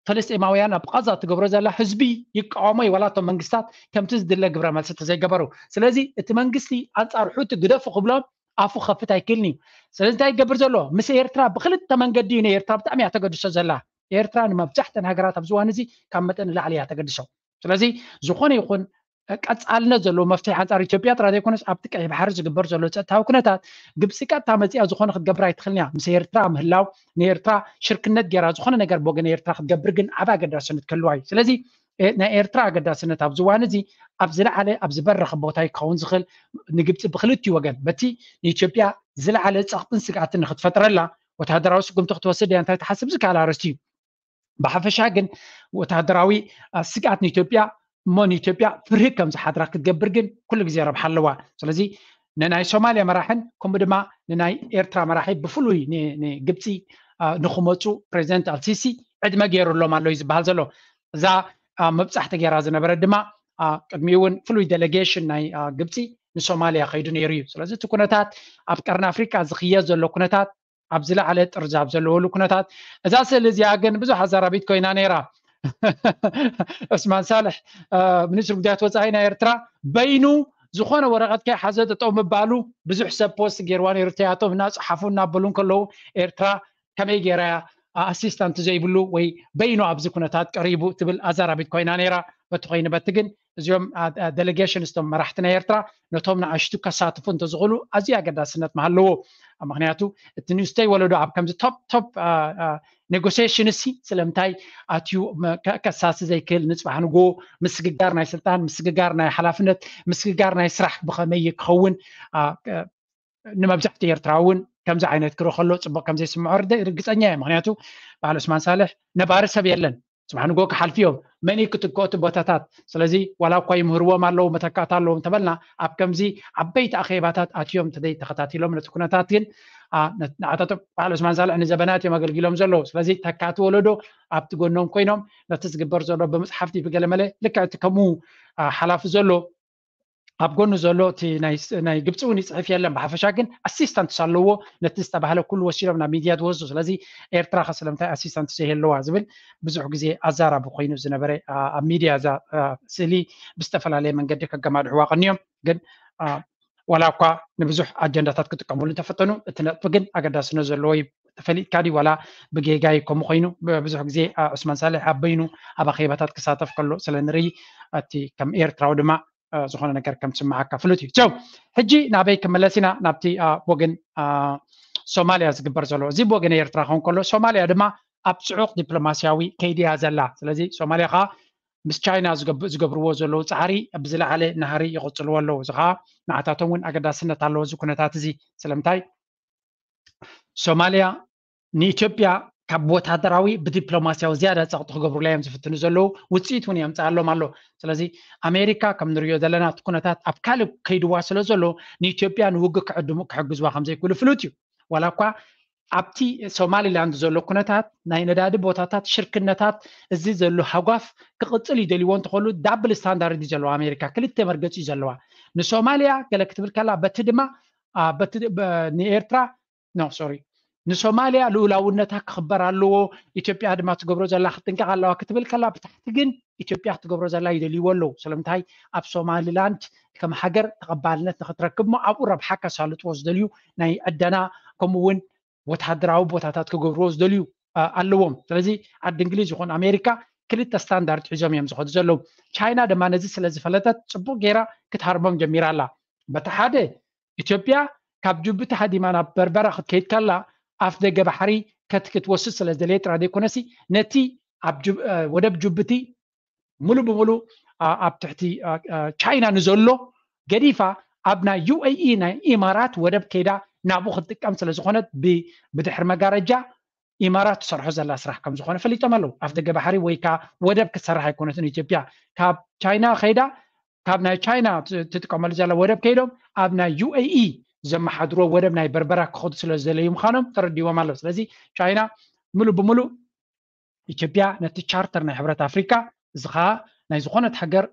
ፈለስጢማውያን ኣብ ቃዛ ትገብሮ ዘላ ህዝቢ ይቃወሞ እዩ። ዋላ እቶም መንግስታት ከምቲ ዝድለ ግብረ መልሲ ተዘይገበሩ። ስለዚ እቲ መንግስቲ ኣንፃር ሑቲ ግደፉ ክብሎም ኣፉ ከፍት ኣይክእልን እዩ። ስለዚ እንታይ ይገብር ዘሎ? ምስ ኤርትራ ብክልተ መንገዲ እዩ። ንኤርትራ ብጣዕሚ እያ ተገድሶ ዘላ። ኤርትራ ንመብዛሕተን ሃገራት ኣብዚ እዋን እዚ ካብ መጠን ንላዕሊ እያ ተገድሶ። ስለዚ ዝኾነ ይኹን ቀፃልነት ዘለዎ መፍትሒ ኣንፃር ኢትዮጵያ ጥራይ ዘይኮነስ ኣብቲ ቀይሕ ባሕሪ ዝግበር ዘሎ ፀጥታዊ ኩነታት ግብፂ ቀጥታ መፂኣ ዝኾነ ክትገብር ኣይትኽእልን እያ። ምስ ኤርትራ ምህላው ንኤርትራ ሽርክነት ገይራ ዝኾነ ነገር ብወገን ኤርትራ ክትገብር ግን ዓብ ኣገዳስነት ክህልዋ እዩ። ስለዚ ናይ ኤርትራ ኣገዳስነት ኣብዚ እዋን እዚ ኣብ ዝለዓለ ኣብ ዝበረኸ ቦታ ክኸውን ዝኽእል ንግብፂ ብክልቲኡ ወገን በቲ ንኢትዮጵያ ዝለዓለ ፀቕጥን ስግኣትን ንክትፈጥረላ ወታደራዊ ስጉምቲ ክትወስድ እያ እንታይ ትሓስብ ዝከኣል ኣርእስቲ እዩ። ብሓፈሻ ግን ወታደራዊ ስግኣት ንኢትዮጵያ እሞ ንኢትዮጵያ ፍርሂ ከም ዝሓድራ ክትገብር ግን ኩሉ ግዜ ረብሓ ኣለዋ። ስለዚ ንናይ ሶማልያ መራሕን ከምኡ ድማ ንናይ ኤርትራ መራሒ ብፍሉይ ንግብፂ ንክመፁ ፕሬዚደንት ኣልሲሲ ዕድመ ገይሩሎም ኣሎ እዩ ዝበሃል ዘሎ። እዛ ምብፃሕ ተገይራ ዝነበረት ድማ ቅድሚኡ እውን ፍሉይ ዴሌጌሽን ናይ ግብፂ ንሶማልያ ከይዱ ነይሩ እዩ። ስለዚ እቲ ኩነታት ኣብ ቀርኒ ኣፍሪቃ ዝኽየድ ዘሎ ኩነታት ኣብ ዝለዓለ ጥርዚ ኣብ ዘለወሉ ኩነታት እዛ ስእሊ እዚኣ ግን ብዙሕ ኣዛራቢት ኮይና ነይራ። ዑስማን ሳልሕ ሚኒስትሪ ጉዳያት ወፃኢ ናይ ኤርትራ በይኑ ዝኾነ ወረቐት ከይሓዘ ጠጠው ምባሉ ብዙሕ ሰብ ፖስት ገይርዋ ነይሩ። እቲኣቶም እናፀሓፉ እናበሉ እንከለዉ ኤርትራ ከመይ ገይራ እያ ኣሲስታንት ዘይብሉ ወይ በይኑ ኣብዚ ኩነታት ቀሪቡ ትብል ኣዛራቢት ኮይና ነይራ። በቲ ኮይኑ በቲ ግን እዚኦም ዴሌጌሽን ስቶም መራሕቲ ናይ ኤርትራ ነቶም ንኣሽቱ ከሳትፉ እንተዝኽእሉ ኣዝዩ ኣገዳስነት ምሃለዎ። ምክንያቱ እቲ ንእሽተይ ወለዶ ኣብ ከምዚ ቶፕ ቶፕ ኔጎሲሽን ሲ ስለምንታይ ኣትዩ ከሳሲ ዘይክእል ንፅባሕ ንጎ ምስግጋር ናይ ስልጣን ምስግጋር ናይ ሓላፍነት ምስግጋር ናይ ስራሕ ብኸመይ ክኸውን ንመብዛሕትኡ ኤርትራ እውን ከምዚ ዓይነት ክርኢ ከሎ ፅቡቅ ከምዘይስምዖ ርግፀኛ እየ። ምክንያቱ በዓል ዑስማን ሳልሕ ነባሪ ሰብ የለን። ፅባሕ ንጎ ክሓልፉ እዮም። መን እዩ ክትክኦ እቲ ቦታታት? ስለዚ ዋላ እኳ ይምህርዎም ኣለዉ መተካእታ ኣለዎም እንተበልና ኣብ ከምዚ ዓበይቲ ኣኼባታት ኣትዮም ተዘይተኸታቲሎም ነቲ ኩነታት ግን ንዓታቶም በዓል ዑስማን ሳልሕ ንዘበናት እዮም ኣገልጊሎም ዘለዉ። ስለዚ ተካእቲ ወለዶ ኣብቲ ጎኖም ኮይኖም ነቲ ዝግበር ዘሎ ብምፅሓፍቲ ብገለመለ ልክዕ እቲ ከምኡ ሓላፊ ዘሎ ኣብ ጎኑ ዘሎ እቲ ናይ ግብፂ እውን ይፅሕፍ የለን። ብሓፈሻ ግን ኣሲስታንትስ ኣለዎ። ነቲ ዝተባህለ ኩሉ ወሲዶም ናብ ሚድያ ትወስዱ። ስለዚ ኤርትራ ከ ስለምንታይ ኣሲስታንትስ የህልዋ ዝብል ብዙሕ ግዜ ኣዛራቢ ኮይኑ ዝነበረ ኣብ ሚድያ እዛ ስእሊ ብዝተፈላለየ መንገዲ ከገማድሕዋ ቀኒዮም። ግን ዋላ እኳ ንብዙሕ ኣጀንዳታት ክጥቀምሉ እንተፈተኑ እቲ ነጥቢ ግን ኣገዳስነት ዘለዎ እዩ። ተፈሊጥካ ድዩ ዋላ ብጌጋ እዩ ከምኡ ኮይኑ ብዙሕ ግዜ ዑስማን ሳልሕ ኣብ በይኑ ኣብ ኣኼባታት ክሳተፍ ከሎ ስለ ንርኢ እቲ ከም ኤርትራዊ ድማ ዝኾነ ነገር ከም ትስምዓካ ፍሉጥ እዩ። ቸው ሕጂ ናበይ ክመለስ ኢና? ናብቲ ወገን ሶማልያ ዝግበር ዘሎ እዚ ብወገን ኤርትራ ክኸውን ከሎ ሶማልያ ድማ ኣብ ፅዑቕ ዲፕሎማስያዊ ከይዲ እያ ዘላ። ስለዚ ሶማልያ ከዓ ምስ ቻይና ዝገብርዎ ዘለዉ ፃዕሪ ብዝለዓለ ናህሪ ይቕፅልዎ ኣለዉ። እዚ ከዓ ንዓታቶም እውን ኣገዳስነት ኣለዎ እዚ ኩነታት እዚ። ስለምንታይ ሶማልያ ንኢትዮጵያ ካብ ወታደራዊ ብዲፕሎማስያዊ ዝያዳ ፀቕጢ ክገብሩላ እዮም ዝፍትኑ ዘለዉ። ውፅኢት እውን የምፅኣሎም ኣሎ። ስለዚ ኣሜሪካ ከም ንሪኦ ዘለና እቲ ኩነታት ኣብ ካልእ ከይድዋ ስለ ዘሎ ንኢትዮጵያ ንውግእ ክዕድሙ ክሕግዝዋ ከም ዘይክእሉ ፍሉጥ እዩ። ዋላ እኳ ኣብቲ ሶማሊላንድ ዘሎ ኩነታት ናይ ነዳዲ ቦታታት ሽርክነታት እዚ ዘሎ ሃጓፍ ክቕፅል ይደልይዎ እንተኾሉ ዳብል ስታንዳርድ እዩ ዘለዋ ኣሜሪካ። ክልተ መርገፂ እዩ ዘለዋ። ንሶማልያ ገለ ክትብል ከላ በቲ ድማ ንኤርትራ ኖ ሶሪ ንሶማልያ ልኡላውነታ ክኽበር ኣለዎ። ኢትዮጵያ ድማ ትገብሮ ዘላ ክትጥንቀቕ ኣለዋ ክትብል ከላ ብታሕቲ ግን ኢትዮጵያ ክትገብሮ ዘላ ይደልይዎ ኣለዉ። ስለምንታይ ኣብ ሶማሊላንድ ከም ሃገር ተቐባልነት ንክትረክብ ሞ ኣብኡ ረብሓ ከሳልጥዎ ዝደልዩ ናይ ዕደና ከምኡ እውን ወታደራዊ ቦታታት ክገብርዎ ዝደልዩ ኣለዎም። ስለዚ ዓዲ እንግሊዝ ይኹን ኣሜሪካ ክልተ ስታንዳርድ ሒዞም እዮም ዝኸዱ ዘለዉ። ቻይና ድማ ነዚ ስለ ዝፈለጠት ፅቡቅ ገይራ ክትሃርሞም ጀሚራ ኣላ። በቲ ሓደ ኢትዮጵያ ካብ ጅቡቲ ሃዲማ ናብ በርበራ ክትከይድ ከላ ኣፍ ደገ ባሕሪ ከትክትወስድ ስለ ዝደለየ ጥራይ ዘይኮነሲ ነቲ ወደብ ጅቡቲ ሙሉ ብሙሉ ኣብ ትሕቲ ቻይና ንዘሎ ገዲፋ ኣብ ናይ ዩ ኤ ኢ ናይ ኢማራት ወደብ ከይዳ ናብኡ ክትጥቀም ስለ ዝኾነት ብድሕሪ መጋረጃ ኢማራት ትሰርሖ ዘላ ስራሕ ከም ዝኾነ ፈሊጦም ኣለዉ። ኣፍ ደገ ባሕሪ ወይ ከዓ ወደብ ክትሰርሕ ኣይኮነትን ኢትዮጵያ። ካብ ቻይና ከይዳ፣ ካብ ናይ ቻይና ት-፣ ትጥቀመሉ ዘላ ወደብ ከይዶም ኣብ ናይ ዩ ኤ ኢ ዘመሓድሮ ወደብ ናይ በርበራ ክኸዱ ስለ ዝደለዩ ምዃኖም ተረዲዎም ኣለዉ። ስለዚ ቻይና ምሉእ ብምሉእ ኢትዮጵያ ነቲ ቻርተር ናይ ሕብረት ኣፍሪካ፣ እዚ ኸኣ ናይ ዝኾነት ሃገር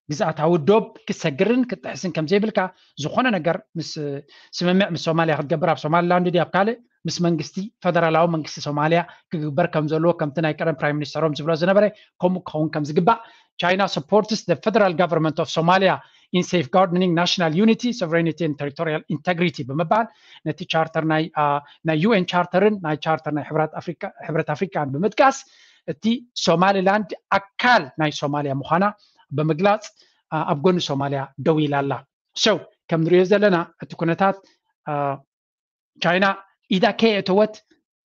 ግዝኣታዊ ዶብ ክትሰግርን ክትጥሕስን ከም ዘይብልካ፣ ዝኾነ ነገር ምስ ስምምዕ ምስ ሶማልያ ክትገብር፣ ኣብ ሶማሊላንድ ድዩ ኣብ ካልእ፣ ምስ መንግስቲ፣ ፈደራላዊ መንግስቲ ሶማልያ ክግበር ከም ዘለዎ፣ ከምቲ ናይ ቀደም ፕራይም ሚኒስተሮም ዝብሎ ዝነበረ፣ ከምኡ ክኸውን ከም ዝግባእ፣ China supports the federal government of Somalia in safeguarding national unity, sovereignty and territorial integrity ብምባል፣ ነቲ ቻርተር ናይ፣ አ፣ ናይ ዩ ኤን ቻርተርን ናይ ቻርተር ናይ ሕብረት ኣፍሪካ፣ ሕብረት ኣፍሪካን ብምጥቃስ፣ እቲ ሶማሊላንድ ኣካል ናይ ሶማልያ ምዃና ብምግላጽ፣ አ፣ ኣብ ጎኒ ሶማልያ ደው ኢላ ኣላ። So፣ ከም ንሪኦ ዘለና፣ እቲ ኩነታት፣ አ፣ ቻይና ኢዳ ከየእተወት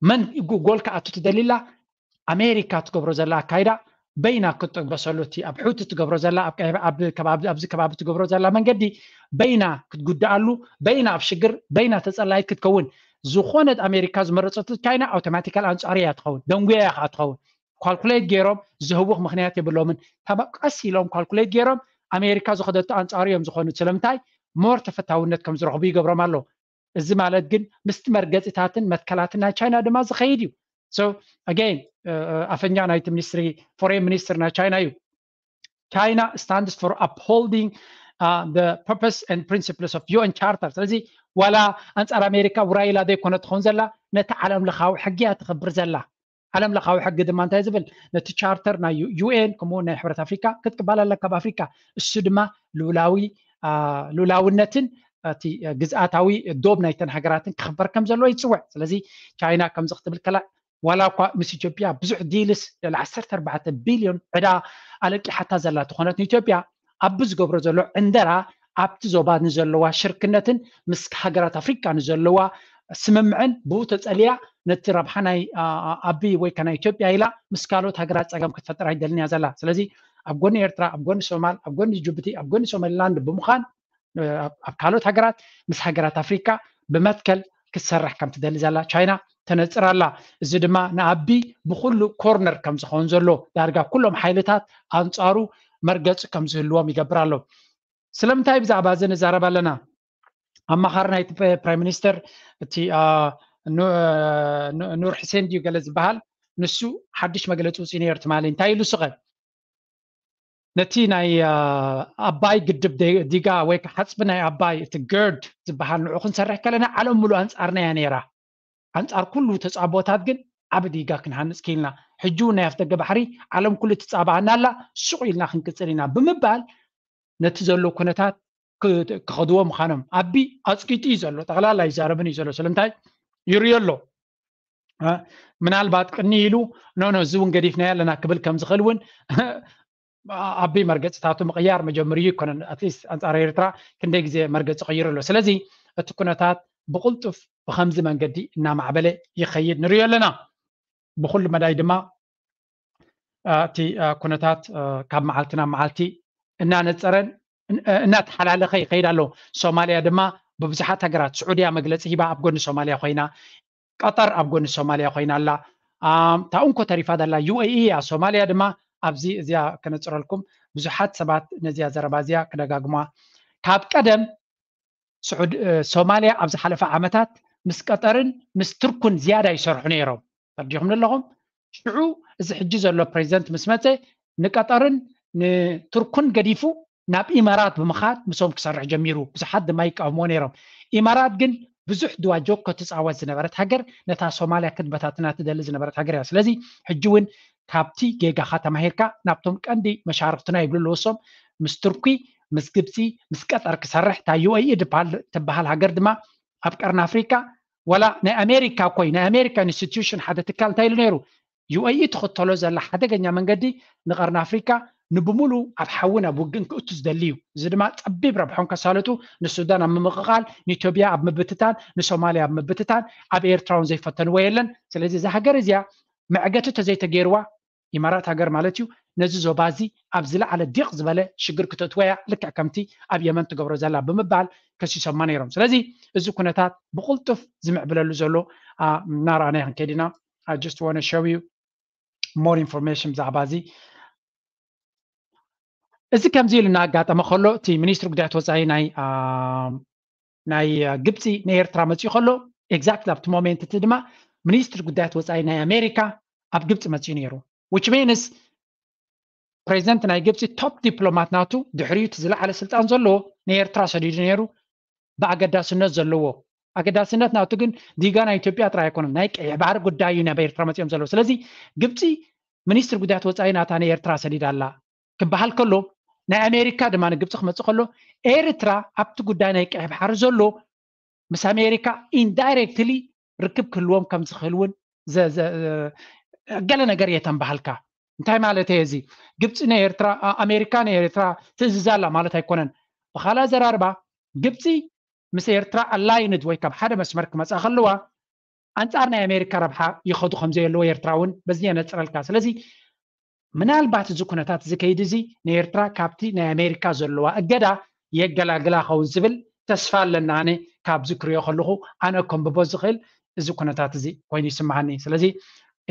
መን ጎ-፣ ጎል ክኣቱ ትደሊ ኣላ? ኣሜሪካ ትገብሮ ዘላ ኣካይዳ በይና ክትጥበሰሉ፣ እቲ ኣብ ሑቲ ትገብሮ ዘላ፣ ኣብ ቀይ-፣ ኣብ ከባቢ፣ ኣብዚ ከባቢ ትገብሮ ዘላ መንገዲ በይና ክትጉድኣሉ፣ በይና ኣብ ሽግር፣ በይና ተጸላይት ክትከውን፣ ዝኾነት ኣሜሪካ ዝመረጸት ቻይና ኣውቶማቲካል ኣንጻሩ እያ ትኸውን፣ ደንጉያ እያ ከዓ ትኸውን። ኳልኩሌት ገይሮም ዝህውኽ ምኽንያት የብሎምን። ታባ ቀስ ኢሎም ኳልኩሌት ገይሮም ኣሜሪካ ዝኸደቶ ኣንጻሩ እዮም ዝኾኑ። ስለምንታይ? ሞር ተፈታውነት ከም ዝረኽቡ ይገብሮም ኣሎ። እዚ ማለት ግን ምስቲ መርገጺታትን መትከላትን ናይ ቻይና ድማ ዝኸይድ እዩ። So again፣ እ፣ እ፣ ኣፈኛ ናይቲ ሚኒስትሪ፣ ፎሬን ሚኒስትር ናይ ቻይና እዩ። China stands for upholding, uh, the purpose and principles of ዩ ኤን Charter። ስለዚ ዋላ ኣንጻር ኣሜሪካ ውራይ ኢላ ዘይኮነ ትኸውን ዘላ፣ ነቲ ዓለም ለኻዊ ሕጊ እያ ትኽብር ዘላ። ዓለም ለኻዊ ሕጊ ድማ እንታይ ዝብል? ነቲ ቻርተር ናይ ዩ-፣ ዩ ኤን ከምኡ እውን ናይ ሕብረት ኣፍሪካ ክትቅበል ኣለካ ኣብ ኣፍሪካ። እሱ ድማ ልኡላዊ፣ አ፣ ልኡላውነትን እቲ ግዝኣታዊ ዶብ ናይተን ሃገራትን ክኽበር ከም ዘለዎ ይጽውዕ። ስለዚ ቻይና ከምዚ ክትብል ከላ፣ ዋላ እኳ ምስ ኢትዮጵያ ብዙሕ ዲልስ፣ ልዕሊ ዓሰርተ ኣርባዕተ ቢልዮን ዕዳ ኣለቂሓታ ዘላ ተኾነት፣ ንኢትዮጵያ ኣብ ዝገብሮ ዘሎ ዕንደራ ኣብቲ ዞባ ንዘለዋ ሽርክነትን ምስ ሃገራት ኣፍሪካ ንዘለዋ ስምምዕን ብኡ ተጸልያ ነቲ ረብሓ ናይ፣ አ፣ አ፣ ኣቢ ወይ ከ ናይ ኢትዮጵያ ኢላ ምስ ካልኦት ሃገራት ጸገም ክትፈጥር ኣይደልን እያ ዘላ። ስለዚ ኣብ ጎኒ ኤርትራ፣ ኣብ ጎኒ ሶማል፣ ኣብ ጎኒ ጅቡቲ፣ ኣብ ጎኒ ሶማሊላንድ ብምዃን፣ እ፣ ኣብ፣ ኣብ ካልኦት ሃገራት ምስ ሃገራት ኣፍሪካ ብመትከል ክትሰርሕ ከም ትደሊ ዘላ ቻይና ተነጽር ኣላ። እዚ ድማ ንኣቢ ብኹሉ ኮርነር ከም ዝኸውን ዘሎ፣ ዳርጋ ኩሎም ሓይልታት ኣንጻሩ መርገጺ ከም ዝህልዎም ይገብር ኣሎ። ስለምንታይ ብዛዕባ እዚ ንዛረብ ኣለና? ኣማኻሪ ናይቲ ፕ-፣ ፕራይም ሚኒስተር፣ እቲ፣ አ፣ ኑ-፣ ኑ-፣ ኑር ሕሴን ድዩ ገለ ዝበሃል፣ ንሱ ሓድሽ መግለጺ ውፅኡ ነይሩ ትማሊ። እንታይ ኢሉ ስቐ? ነቲ ናይ፣ አ፣ ኣባይ ግድብ ደ-፣ ዲጋ ወይ ከዓ ሓፅቢ ናይ ኣባይ፣ እቲ ገርድ ዝበሃል፣ ንዑ ክንሰርሕ ከለና ዓለም ሙሉእ ኣንጻርና እያ ነይራ። ኣንጻር ኩሉ ተጻቦታት ግን ዓቢ ዲጋ ክንሃንጽ ክኢልና። ሕጂ እውን ናይ ኣፍደገ ባሕሪ ዓለም ኩሉ ትጻባኣና ኣላ፣ ሱቕ ኢልና ክንቅጽል ኢና ብምባል ነቲ ዘሎ ኩነታት ክ-፣ ክኸድዎ ምዃኖም ኣቢ ኣጽቂጡ እዩ ዘሎ። ጠቕላላ ይዛረብን እዩ ዘሎ። ስለምንታይ? ይርእዮ ኣሎ። እ፣ ምናልባት ቅኒ ኢሉ፣ "ኖ፣ ኖ፣ እዚ እውን ገዲፍናዮ ኣለና" ክብል ከም ዝኽእል እውን ኣቢ መርገጽታቱ ምቕያር መጀመሪ ኣይኮነን። ኣትሊስት ኣንጻር ኤርትራ ክንደይ ግዜ መርገጺ ቀይሩ ኣሎ። ስለዚ እቲ ኩነታት ብቕልጡፍ ብኸምዚ መንገዲ እናማዕበለ ይኸይድ ንርእዮ ኣለና። ብኹሉ መዳይ ድማ፣ እ፣ እቲ፣ እ፣ ኩነታት፣ እ፣ ካብ መዓልቲ ናብ መዓልቲ እናነጸረን እን-፣ እ፣ እናተሓላለኸ ይኸይድ ኣሎ። ሶማልያ ድማ ብብዙሓት ሃገራት፣ ስዑድያ መግለጺ ሂባ ኣብ ጎኒ ሶማልያ ኮይና፣ ቀጠር ኣብ ጎኒ ሶማልያ ኮይና ኣላ። ኣም፣ እታ እንኮ ተሪፋ ዘላ ዩ ኤ ኢ እያ። ሶማልያ ድማ ኣብዚ፣ እዚኣ ከነጽረልኩም፣ ብዙሓት ሰባት ነዚኣ ዘረባ እዚኣ ክደጋግሟ። ካብ ቀደም ስዑድ-፣ እ፣ ሶማልያ ኣብ ዝሓለፈ ዓመታት ምስ ቀጠርን ምስ ትርኩን ዝያዳ ይሰርሑ ነይሮም። ተረዲኹም ኣለኹም? ሽዑ እዚ ሕጂ ዘሎ ፕሬዚደንት ምስ መጸ ንቀጠርን ንትርኩን ገዲፉ ናብ ኢማራት ብምኻድ ምስኦም ክሰርሕ ጀሚሩ። ብዙሓት ድማ ይቃወምዎ ነይሮም። ኢማራት ግን ብዙሕ ድዋ ጆኮ ትጻወት ዝነበረት ሃገር፣ ነታ ሶማልያ ክትበታትና ትደሊ ዝነበረት ሃገር እያ። ስለዚ ሕጂ እውን ካብቲ ጌጋኻ ተማሂርካ ናብቶም ቀንዲ መሻርኽትና ይብሉ ኣለዉ። እሶም ምስ ቱርኪ፣ ምስ ግብጺ፣ ምስ ቀጠር ክሰርሕ፣ እታ ዩ ኤ ኢ ድበሃል-፣ ትበሃል ሃገር ድማ ኣብ ቀርኒ ኣፍሪካ፣ ዋላ ናይ ኣሜሪካ ኮይ፣ ናይ ኣሜሪካ ኢንስቲትዩሽን ሓደ ትካል እንታይ ኢሉ ነይሩ? ዩ ኤ ኢ ትኽተሎ ዘላ ሓደገኛ መንገዲ ንቐርኒ ኣፍሪካ ንብሙሉ ኣብ ሓውን ኣብ ውግእን ክእቱ ዝደሊ እዩ። እዚ ድማ ጸቢብ ረብሖም ከሳልጡ፣ ንሱዳን ኣብ ምምቕቓል፣ ንኢትዮጵያ ኣብ ምብትታን፣ ንሶማልያ ኣብ ምብትታን፣ ኣብ ኤርትራ እውን ዘይፈተንዎ የለን። ስለዚ እዛ ሃገር እዚኣ መዕገቲ ተዘይተገይርዋ፣ ኢማራት ሃገር ማለት እዩ፣ ነዚ ዞባ እዚ ኣብ ዝለዓለ ዲቕ ዝበለ ሽግር ክተእትዎ እያ፣ ልክዕ ከምቲ ኣብ የመን ትገብሮ ዘላ ብምባል ከሲሶማ ነይሮም። ስለዚ እዚ ኩነታት ብቕልጡፍ ዝምዕብለሉ ዘሎ፣ አ፣ እናረኣናዮ ክንከይድ ኢና። I just want to show you more information ብዛዕባ እዚ። እዚ ከምዚ ኢሉ እናኣጋጠመ ከሎ እቲ ሚኒስትሪ ጉዳያት ወፃኢ ናይ ናይ ግብፂ ንኤርትራ መፅኡ ከሎ exactly ኣብቲ ሞሜንት እቲ ድማ ሚኒስትሪ ጉዳያት ወፃኢ ናይ ኣሜሪካ ኣብ ግብፂ መፅኡ ነይሩ። Which means ፕሬዚደንት ናይ ግብፂ ቶፕ ዲፕሎማት ናቱ ድሕሪኡ እቲ ዝለዓለ ስልጣን ዘለዎ ንኤርትራ ሰዲዱ ነይሩ። ብኣገዳስነት ዘለዎ ኣገዳስነት ናቱ ግን ዲጋ ናይ ኢትዮጵያ ጥራይ ኣይኮነን፣ ናይ ቀይሕ ባሕሪ ጉዳይ እዩ ናብ ኤርትራ መፅኦም ዘለዎ። ስለዚ ግብፂ ሚኒስትሪ ጉዳያት ወፃኢ ናታ ንኤርትራ ሰዲዳ ኣላ ክበሃል ከሎ ናይ ኣሜሪካ ድማ ንግብፂ ክመፅእ ከሎ ኤርትራ ኣብቲ ጉዳይ ናይ ቀይሕ ባሕሪ ዘሎ ምስ ኣሜሪካ ኢንዳይሬክትሊ ርክብ ክህልዎም ከም ዝኽእል እውን ገለ ነገር እየ ተንባሃልካ። እንታይ ማለት እየ እዚ? ግብፂ ንኤርትራ ኣሜሪካ ንኤርትራ ትእዝዛ ኣላ ማለት ኣይኮነን። ብካልእ ኣዘራርባ ግብፂ ምስ ኤርትራ ኣላይንድ ወይ ካብ ሓደ መስመር ክመፃ ከለዋ ኣንፃር ናይ ኣሜሪካ ረብሓ ይኸዱ ከም ዘየለዎ ኤርትራ እውን በዚ የነፅረልካ። ስለዚ ምናልባት እዚ ኩነታት እዚ ከይዲ እዚ ንኤርትራ ካብቲ ናይ ኣሜሪካ ዘለዋ እገዳ የገላግላ ኸውን ዝብል ተስፋ ኣለና። ኣነ ካብዚ ክሪኦ ከለኹ ኣነ ከንብቦ ዝኽእል እዚ ኩነታት እዚ ኮይኑ ይስምዓኒ። ስለዚ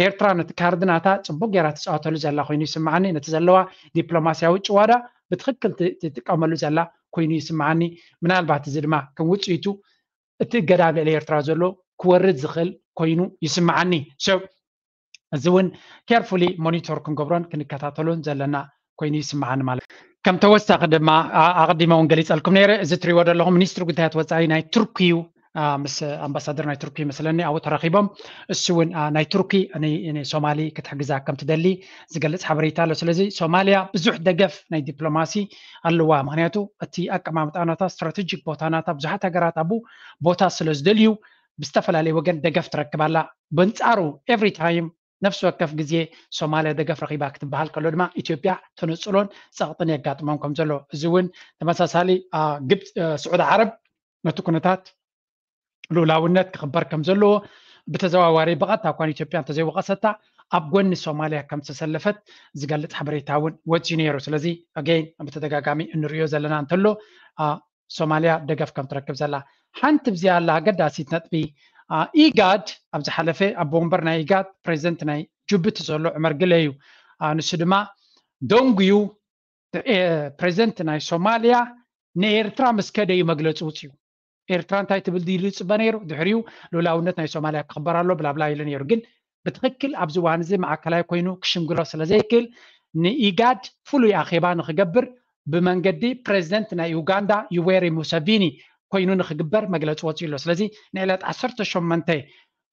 ኤርትራ ነቲ ካርድ ናታ ፅቡቅ ገይራ ትፃወተሉ ዘላ ኮይኑ ይስምዓኒ። ነቲ ዘለዋ ዲፕሎማስያዊ ጭዋዳ ብትኽክል ትጥቀመሉ ዘላ ኮይኑ ይስምዓኒ። ምናልባት እዚ ድማ ከም ውፅኢቱ እቲ እገዳ ኣብ ልዕሊ ኤርትራ ዘሎ ክወርድ ዝኽእል ኮይኑ ይስምዓኒ። So እዚ እውን ኬርፉሊ ሞኒቶር ክንገብሮን ክንከታተሎን ዘለና ኮይኑ ይስምዓኒ ማለት እዩ። ከም ተወሳኺ ድማ ኣቐዲመ እውን ገሊፀልኩም ነይረ። እዚ ትሪእዎ ዘለኹም ሚኒስትሪ ጉዳያት ወፃኢ ናይ ቱርኪ እዩ። ምስ ኣምባሳደር ናይ ቱርኪ መስለኒ ኣብኡ ተረኺቦም። እሱ እውን ናይ ቱርኪ ንሶማሊ ክትሕግዛ ከም ትደሊ ዝገልፅ ሓበሬታ ኣሎ። ስለዚ ሶማልያ ብዙሕ ደገፍ ናይ ዲፕሎማሲ ኣለዋ። ምክንያቱ እቲ ኣቀማምጣ ናታ ስትራቴጂክ ቦታ ናታ ብዙሓት ሃገራት ኣብኡ ቦታ ስለ ዝደልዩ ብዝተፈላለየ ወገን ደገፍ ትረክብ ኣላ። በንጻሩ ኤቭሪ ታይም ነፍሲ ወከፍ ግዜ ሶማልያ ደገፍ ረኺባ ክትበሃል ከሎ ድማ ኢትዮጵያ ተነጽሎን ጸቕጥን የጋጥሞም ከም ዘሎ፣ እዚ እውን ተመሳሳሊ ግብፅ፣ ስዑዲ ዓረብ ነቲ ኩነታት ልኡላውነት ክኽበር ከም ዘለዎ ብተዘዋዋሪ ብቐጥታ እኳ ንኢትዮጵያ እንተዘይወቐሰታ ኣብ ጎኒ ሶማልያ ከም ዝተሰለፈት ዝገልፅ ሓበሬታ እውን ወፂኡ ነይሩ። ስለዚ ኣገይን ብተደጋጋሚ እንሪኦ ዘለና እንተሎ ሶማልያ ደገፍ ከም ትረክብ ዘላ ሓንቲ ብዚኣ ኣላ ኣገዳሲት ነጥቢ። ኢጋድ ኣብ ዝሓለፈ ኣቦ ወንበር ናይ ኢጋድ ፕሬዚደንት ናይ ጅቡቲ ዘሎ ዑመር ግለ እዩ። ንሱ ድማ ደንጉዩ ፕሬዚደንት ናይ ሶማልያ ንኤርትራ ምስ ከደ እዩ መግለፂ ውፅዩ። ኤርትራ እንታይ ትብል ድዩ ዝፅበ ነይሩ? ድሕሪኡ ልኡላውነት ናይ ሶማልያ ክኽበር ኣሎ ብላብላ ኢሉ ነይሩ። ግን ብትኽክል ኣብዚ እዋን እዚ ማእከላይ ኮይኑ ክሽምግሎ ስለ ዘይክእል ንኢጋድ ፍሉይ ኣኼባ ንክገብር ብመንገዲ ፕሬዚደንት ናይ ዩጋንዳ ዩዌሪ ሙሰቪኒ ኮይኑ ንክግበር መግለፂ ወፂኡ ኣሎ። ስለዚ ንዕለት ዓሰርተ ሸሞንተ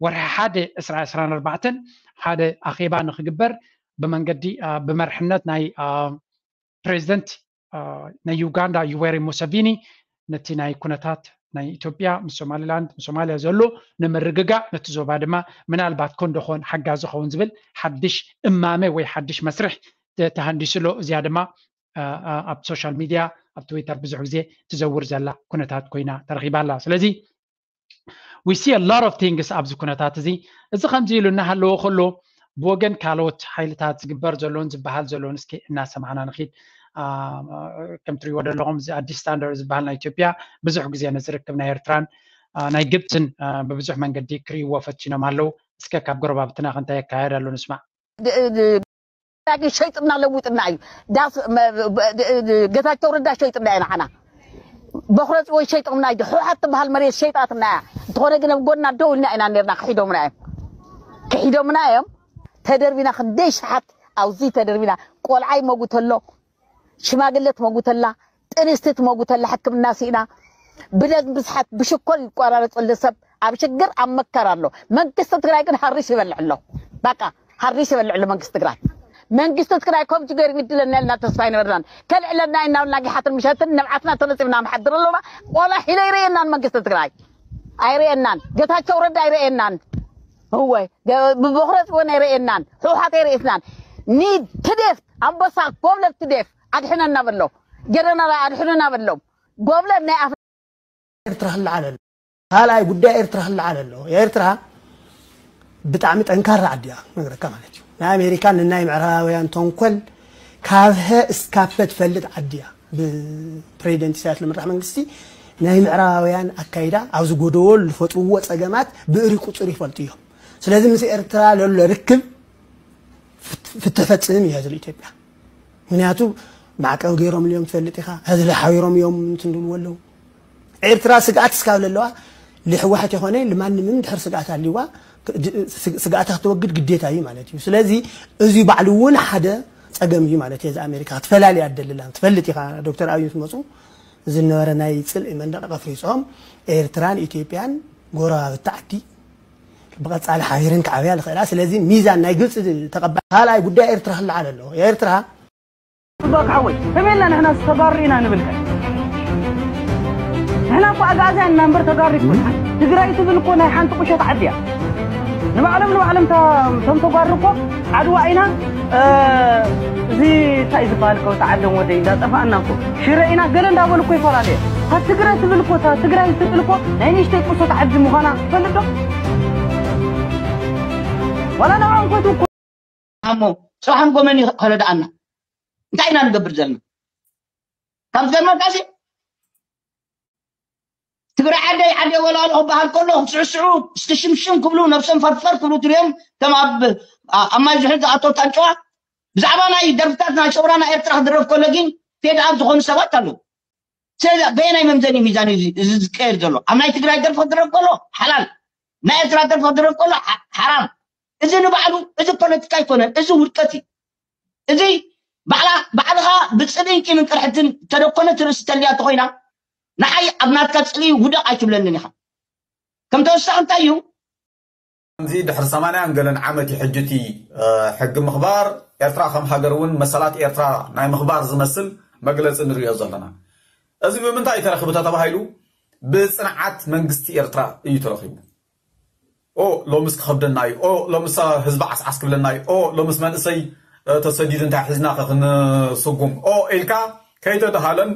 ወርሒ ሓደ ዕስራ ዕስራን ኣርባዕተን ሓደ ኣኼባ ንክግበር ብመንገዲ ብመርሕነት ናይ ፕሬዚደንት ናይ ዩጋንዳ ዩዌሪ ሙሰቪኒ ነቲ ናይ ኩነታት ናይ ኢትዮጵያ ምስ ሶማሊላንድ ምስ ሶማልያ ዘሎ ንምርግጋእ ነቲ ዞባ ድማ ምናልባት ኮንዶ ኾን ሓጋዚ ኸውን ዝብል ሓድሽ እማመ ወይ ሓድሽ መስርሕ ተሃንዲሱ ኣሎ። እዚኣ ድማ ኣብ ሶሻል ሚድያ ኣብ ትዊተር ብዙሕ ግዜ ትዘውር ዘላ ኩነታት ኮይና ተረኺባ ኣላ። ስለዚ we see a lot of things ኣብዚ ኩነታት እዚ። እዚ ከምዚ ኢሉ እናሃለዎ ከሎ ብወገን ካልኦት ሓይልታት ዝግበር ዘሎን ዝበሃል ዘሎን እስኪ እናሰማዕና ንኺድ። ከም ትሪእዎ ዘለኹም እዚ ኣዲስ ስታንዳርድ ዝበሃል ናይ ኢትዮጵያ ብዙሕ ግዜ ንዝርክብ ናይ ኤርትራን ናይ ግብፅን ብብዙሕ መንገዲ ክርእይዎ ፈቲኖም ኣለዉ። እስከ ካብ ጎረባብትና ክንታይ የካየድ ኣሎ ንስማዕ። ዳጊ ሸይጥና ለውጥና እዩ። ዳስ ገታቸው ረዳ ሸይጥና ኢና ሓና በኩረ ጽወይ ሸይጥምና እዩ። ሕወሓት ትበሃል መሬት ሸይጣትና እያ። እንተኾነ ግን ኣብ ጎና ደው ኢልና ኢና ነርና። ክሒዶምና እዮም ክሒዶምና እዮም። ተደርቢና ክንደይ ሸሓት ኣብዚ ተደርቢና ቆልዓ ይመጉተሎ ሽማግለ ትመጉተላ ጥንስቲ ትመጉተላ ሕክምና ሲእና ብደግ ብዝሓት ብሽኮር ይቆራረፀሉ ሰብ ኣብ ሽግር ኣብ መከራ ኣሎ። መንግስቲ ትግራይ ግን ሃሪሽ ይበልዕ ኣሎ። በቃ ሃሪሽ ይበልዕ ኣሎ መንግስቲ ትግራይ። መንግስቲ ትግራይ ከምዚ ገይሩ ይድለና ኢልና ተስፋ ኣይነበርናን። ከልዕለና ኢና ኢልና ጊሓትን ምሸትን ንብዓትና ተነፂብና ንሓድር ኣለና። ቆላ ሒለ ኣይርእየናን መንግስቲ ትግራይ ኣይርእየናን። ጌታቸው ረዳ ኣይርእየናን። እወ ብቦኽረ ፅወን ኣይርእየናን። ህውሓት ኣይርእየትናን። ኒድ ትዴፍ ኣንበሳ ጎብለል ትዴፍ ኣድሕነና በሎ። ጀነራል ኣድሕኑና በሎም። ጎብለል ናይ ኣፍ ኤርትራ ክለዓል ኣሎ። ካልኣይ ጉዳይ ኤርትራ ክለዓል ኣሎ። ኤርትራ ብጣዕሚ ጠንካራ ዓዲ እያ ክነግረካ ማለት እዩ። ናይ ኣሜሪካን ንናይ ምዕራባውያን ተንኮል ካብ ሀ እስካብ ፈ ትፈልጥ ዓዲ እያ። ብፕሬዚደንት ኢሳያስ ዝምራሕ መንግስቲ ናይ ምዕራባውያን ኣካይዳ ኣብ ዝጎደወሉ ዝፈጥርዎ ጸገማት ብእሪ ቁጽሪ ይፈልጡ እዮም። ስለዚ ምስ ኤርትራ ለሎ ርክብ ፍት- ፍትሕ ፈጽም እዩ ህዝቢ ኢትዮጵያ። ምክንያቱ ማዕቀብ ገይሮም እዮም ትፈልጥ ኢኻ። ህዝቢ ሓቢሮም እዮም እንትን ዝብልዎ ኣለዉ። ኤርትራ ስግኣት እስካብ ዘለዋ ልሕወሓት የኾነ ልማንምን ድሕር ስግኣት ኣልዋ ስግኣታ ክተወግድ ግዴታ እዩ ማለት እዩ። ስለዚ እዚ ባዕሉ እውን ሓደ ጸገም እዩ ማለት እዩ። እዚ ኣሜሪካ ክትፈላልያ ኣደልላ ትፈልጥ ኢኻ። ዶክተር ኣብይ ምስ መፁ ዝነበረ ናይ ፅልኢ መንደቕ ኣፍሪሶም ኤርትራን ኢትዮጵያን ጎረባብቲ ዓዲ ብቐጻሊ ሓቢረን ክዓብያ ዝኽእላ። ስለዚ ሚዛን ናይ ግብፂ ተቐባል ካልኣይ ጉዳይ ኤርትራ ክለዓል ኣለዎ። ኤርትራ ባክ ሓወይ ከመይ ኢልና ንሕና ዝተጋሩ ኢና ንብልካ። ንሕና እኮ ኣግኣዝያን ኢና እምበር ተጋሩ ይኮን። ትግራይ ትብል እኮ ናይ ሓንቲ ቁሸት ዓዲ እያ። ንባዕሎም ንባዕሎም ቶም ተጋሩ እኮ ዓድዋ ኢና እዚ እንታይ ዝበሃል ከው ተዓደም ወደይ እንዳጠፋእና እኮ ሽረ ኢና ገለ እንዳበሉ እኮ ይፈላለየ። ካብ ትግራይ ትብል እኮ እታ ትግራይ ትብል እኮ ናይ ንእሽተይ ቁሶት ዓዲ ምዃና ትፈልጥ ዶ? ዋላ ንዕኦም ኮቱ እኮ እሞ ጽባሕ ንጎ መን እዩ ከረድኣና? እንታይ ኢና ንገብር ዘለና? ካብ ዝገርመካ ሲ ትግራይ ዓደይ ዓደይ ወላሉ ክበሃል ከሎ ስዕስዑ እስክሽምሽም ክብሉ ነብሶም ፈርፈር ክብሉ ትሪኦም ከም ኣብ ኣብ ማይ ዝሕል ዝኣቶ ታንጨዋ ብዛዕባ ናይ ደርፍታት ናይ ሰውራ ናይ ኤርትራ ክድረፍ ከሎ ግን ፌድ ኣብ ዝኾኑ ሰባት ኣለዉ። ስለዚ በየናይ መምዘኒ ሚዛን እዩ እዚ ዝቀየር ዘሎ? ኣብ ናይ ትግራይ ደርፊ ክድረፍ ከሎ ሓላል፣ ናይ ኤርትራ ደርፊ ክድረፍ ከሎ ሓራም። እዚ ንባዕሉ እዚ ፖለቲካ ኣይኮነን፣ እዚ ውድቀት እዩ። እዚ ባዕላ ባዕልኻ ብፅልእን ቂምን ቅርሕትን ተደኮነት ርእሲ ተልያ ተኮይና ንዓይ ኣብ ናትካ ፅልኢ ውደቕ ኣይትብለንን ኢኻ። ከም ተወሳኺ እንታይ እዩ? እዚ ድሕሪ ሰማንያን ገለን ዓመት እዩ ሕጂ እቲ ሕጊ ምኽባር ኤርትራ ከም ሃገር እውን መሰላት ኤርትራ ናይ ምኽባር ዝመስል መግለፂ ንሪኦ ዘለና። እዚ ብምንታይ እዩ ተረኺቡ ተተባሂሉ ብፅንዓት መንግስቲ ኤርትራ እዩ ተረኺቡ። ኦ ሎምስ ክኸብደና እዩ፣ ኦ ሎምስ ህዝቢ ዓስዓስ ክብለና እዩ፣ ኦ ሎምስ መንእሰይ ተሰዲዱ እንታይ ሒዝና ክንስጉም ኦ ኢልካ ከይተደሃለን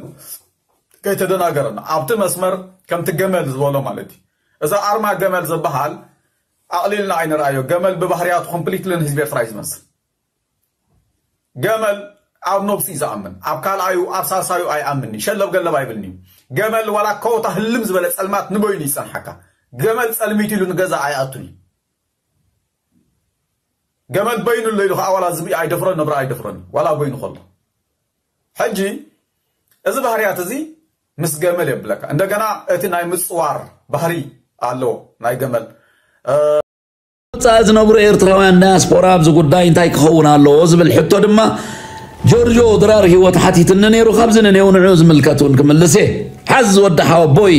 ከይተደናገረን ኣብቲ መስመር ከምቲ ገመል ዝበሎ ማለት እዩ። እዚ ኣርማ ገመል ዝበሃል ኣቕሊልና ኣይንርኣዮ። ገመል ብባህርያቱ ኮምፕሊትሊ ንህዝቢ ኤርትራ እዩ ዝመስል። ገመል ኣብ ነብሱ እዩ ዝኣምን፣ ኣብ ካልኣዩ ኣብ ሳልሳዩ ኣይኣምን እዩ። ሸለብ ገለብ ኣይብልን እዩ። ገመል ዋላ ኮታ ህልም ዝበለ ጸልማት ንበይኑ ይጸንሓካ። ገመል ጸልሚት ኢሉ ንገዛ ኣይኣቱን እዩ። ገመል በይኑ ኣሎ ኢሉ ከዓ ዋላ ዝብኢ ኣይደፍሮን ነብሪ ኣይደፍሮን እዩ። ዋላ በይኑ ከሎ ሕጂ እዚ ባህርያት እዚ ምስ ገመል የብለካ። እንደገና እቲ ናይ ምፅዋር ባህሪ ኣለዎ ናይ ገመል። ወፃኢ ዝነብሩ ኤርትራውያን ዳያስፖራ ኣብዚ ጉዳይ እንታይ ክኸውን ኣለዎ ዝብል ሕቶ ድማ ጆርጆ ድራር ህይወት ሓቲትኒ ነይሩ። ካብዚ ንኔው ንዑ ዝምልከት እውን ክምልስ እየ። ሓዝ ወዲ ሓወቦይ።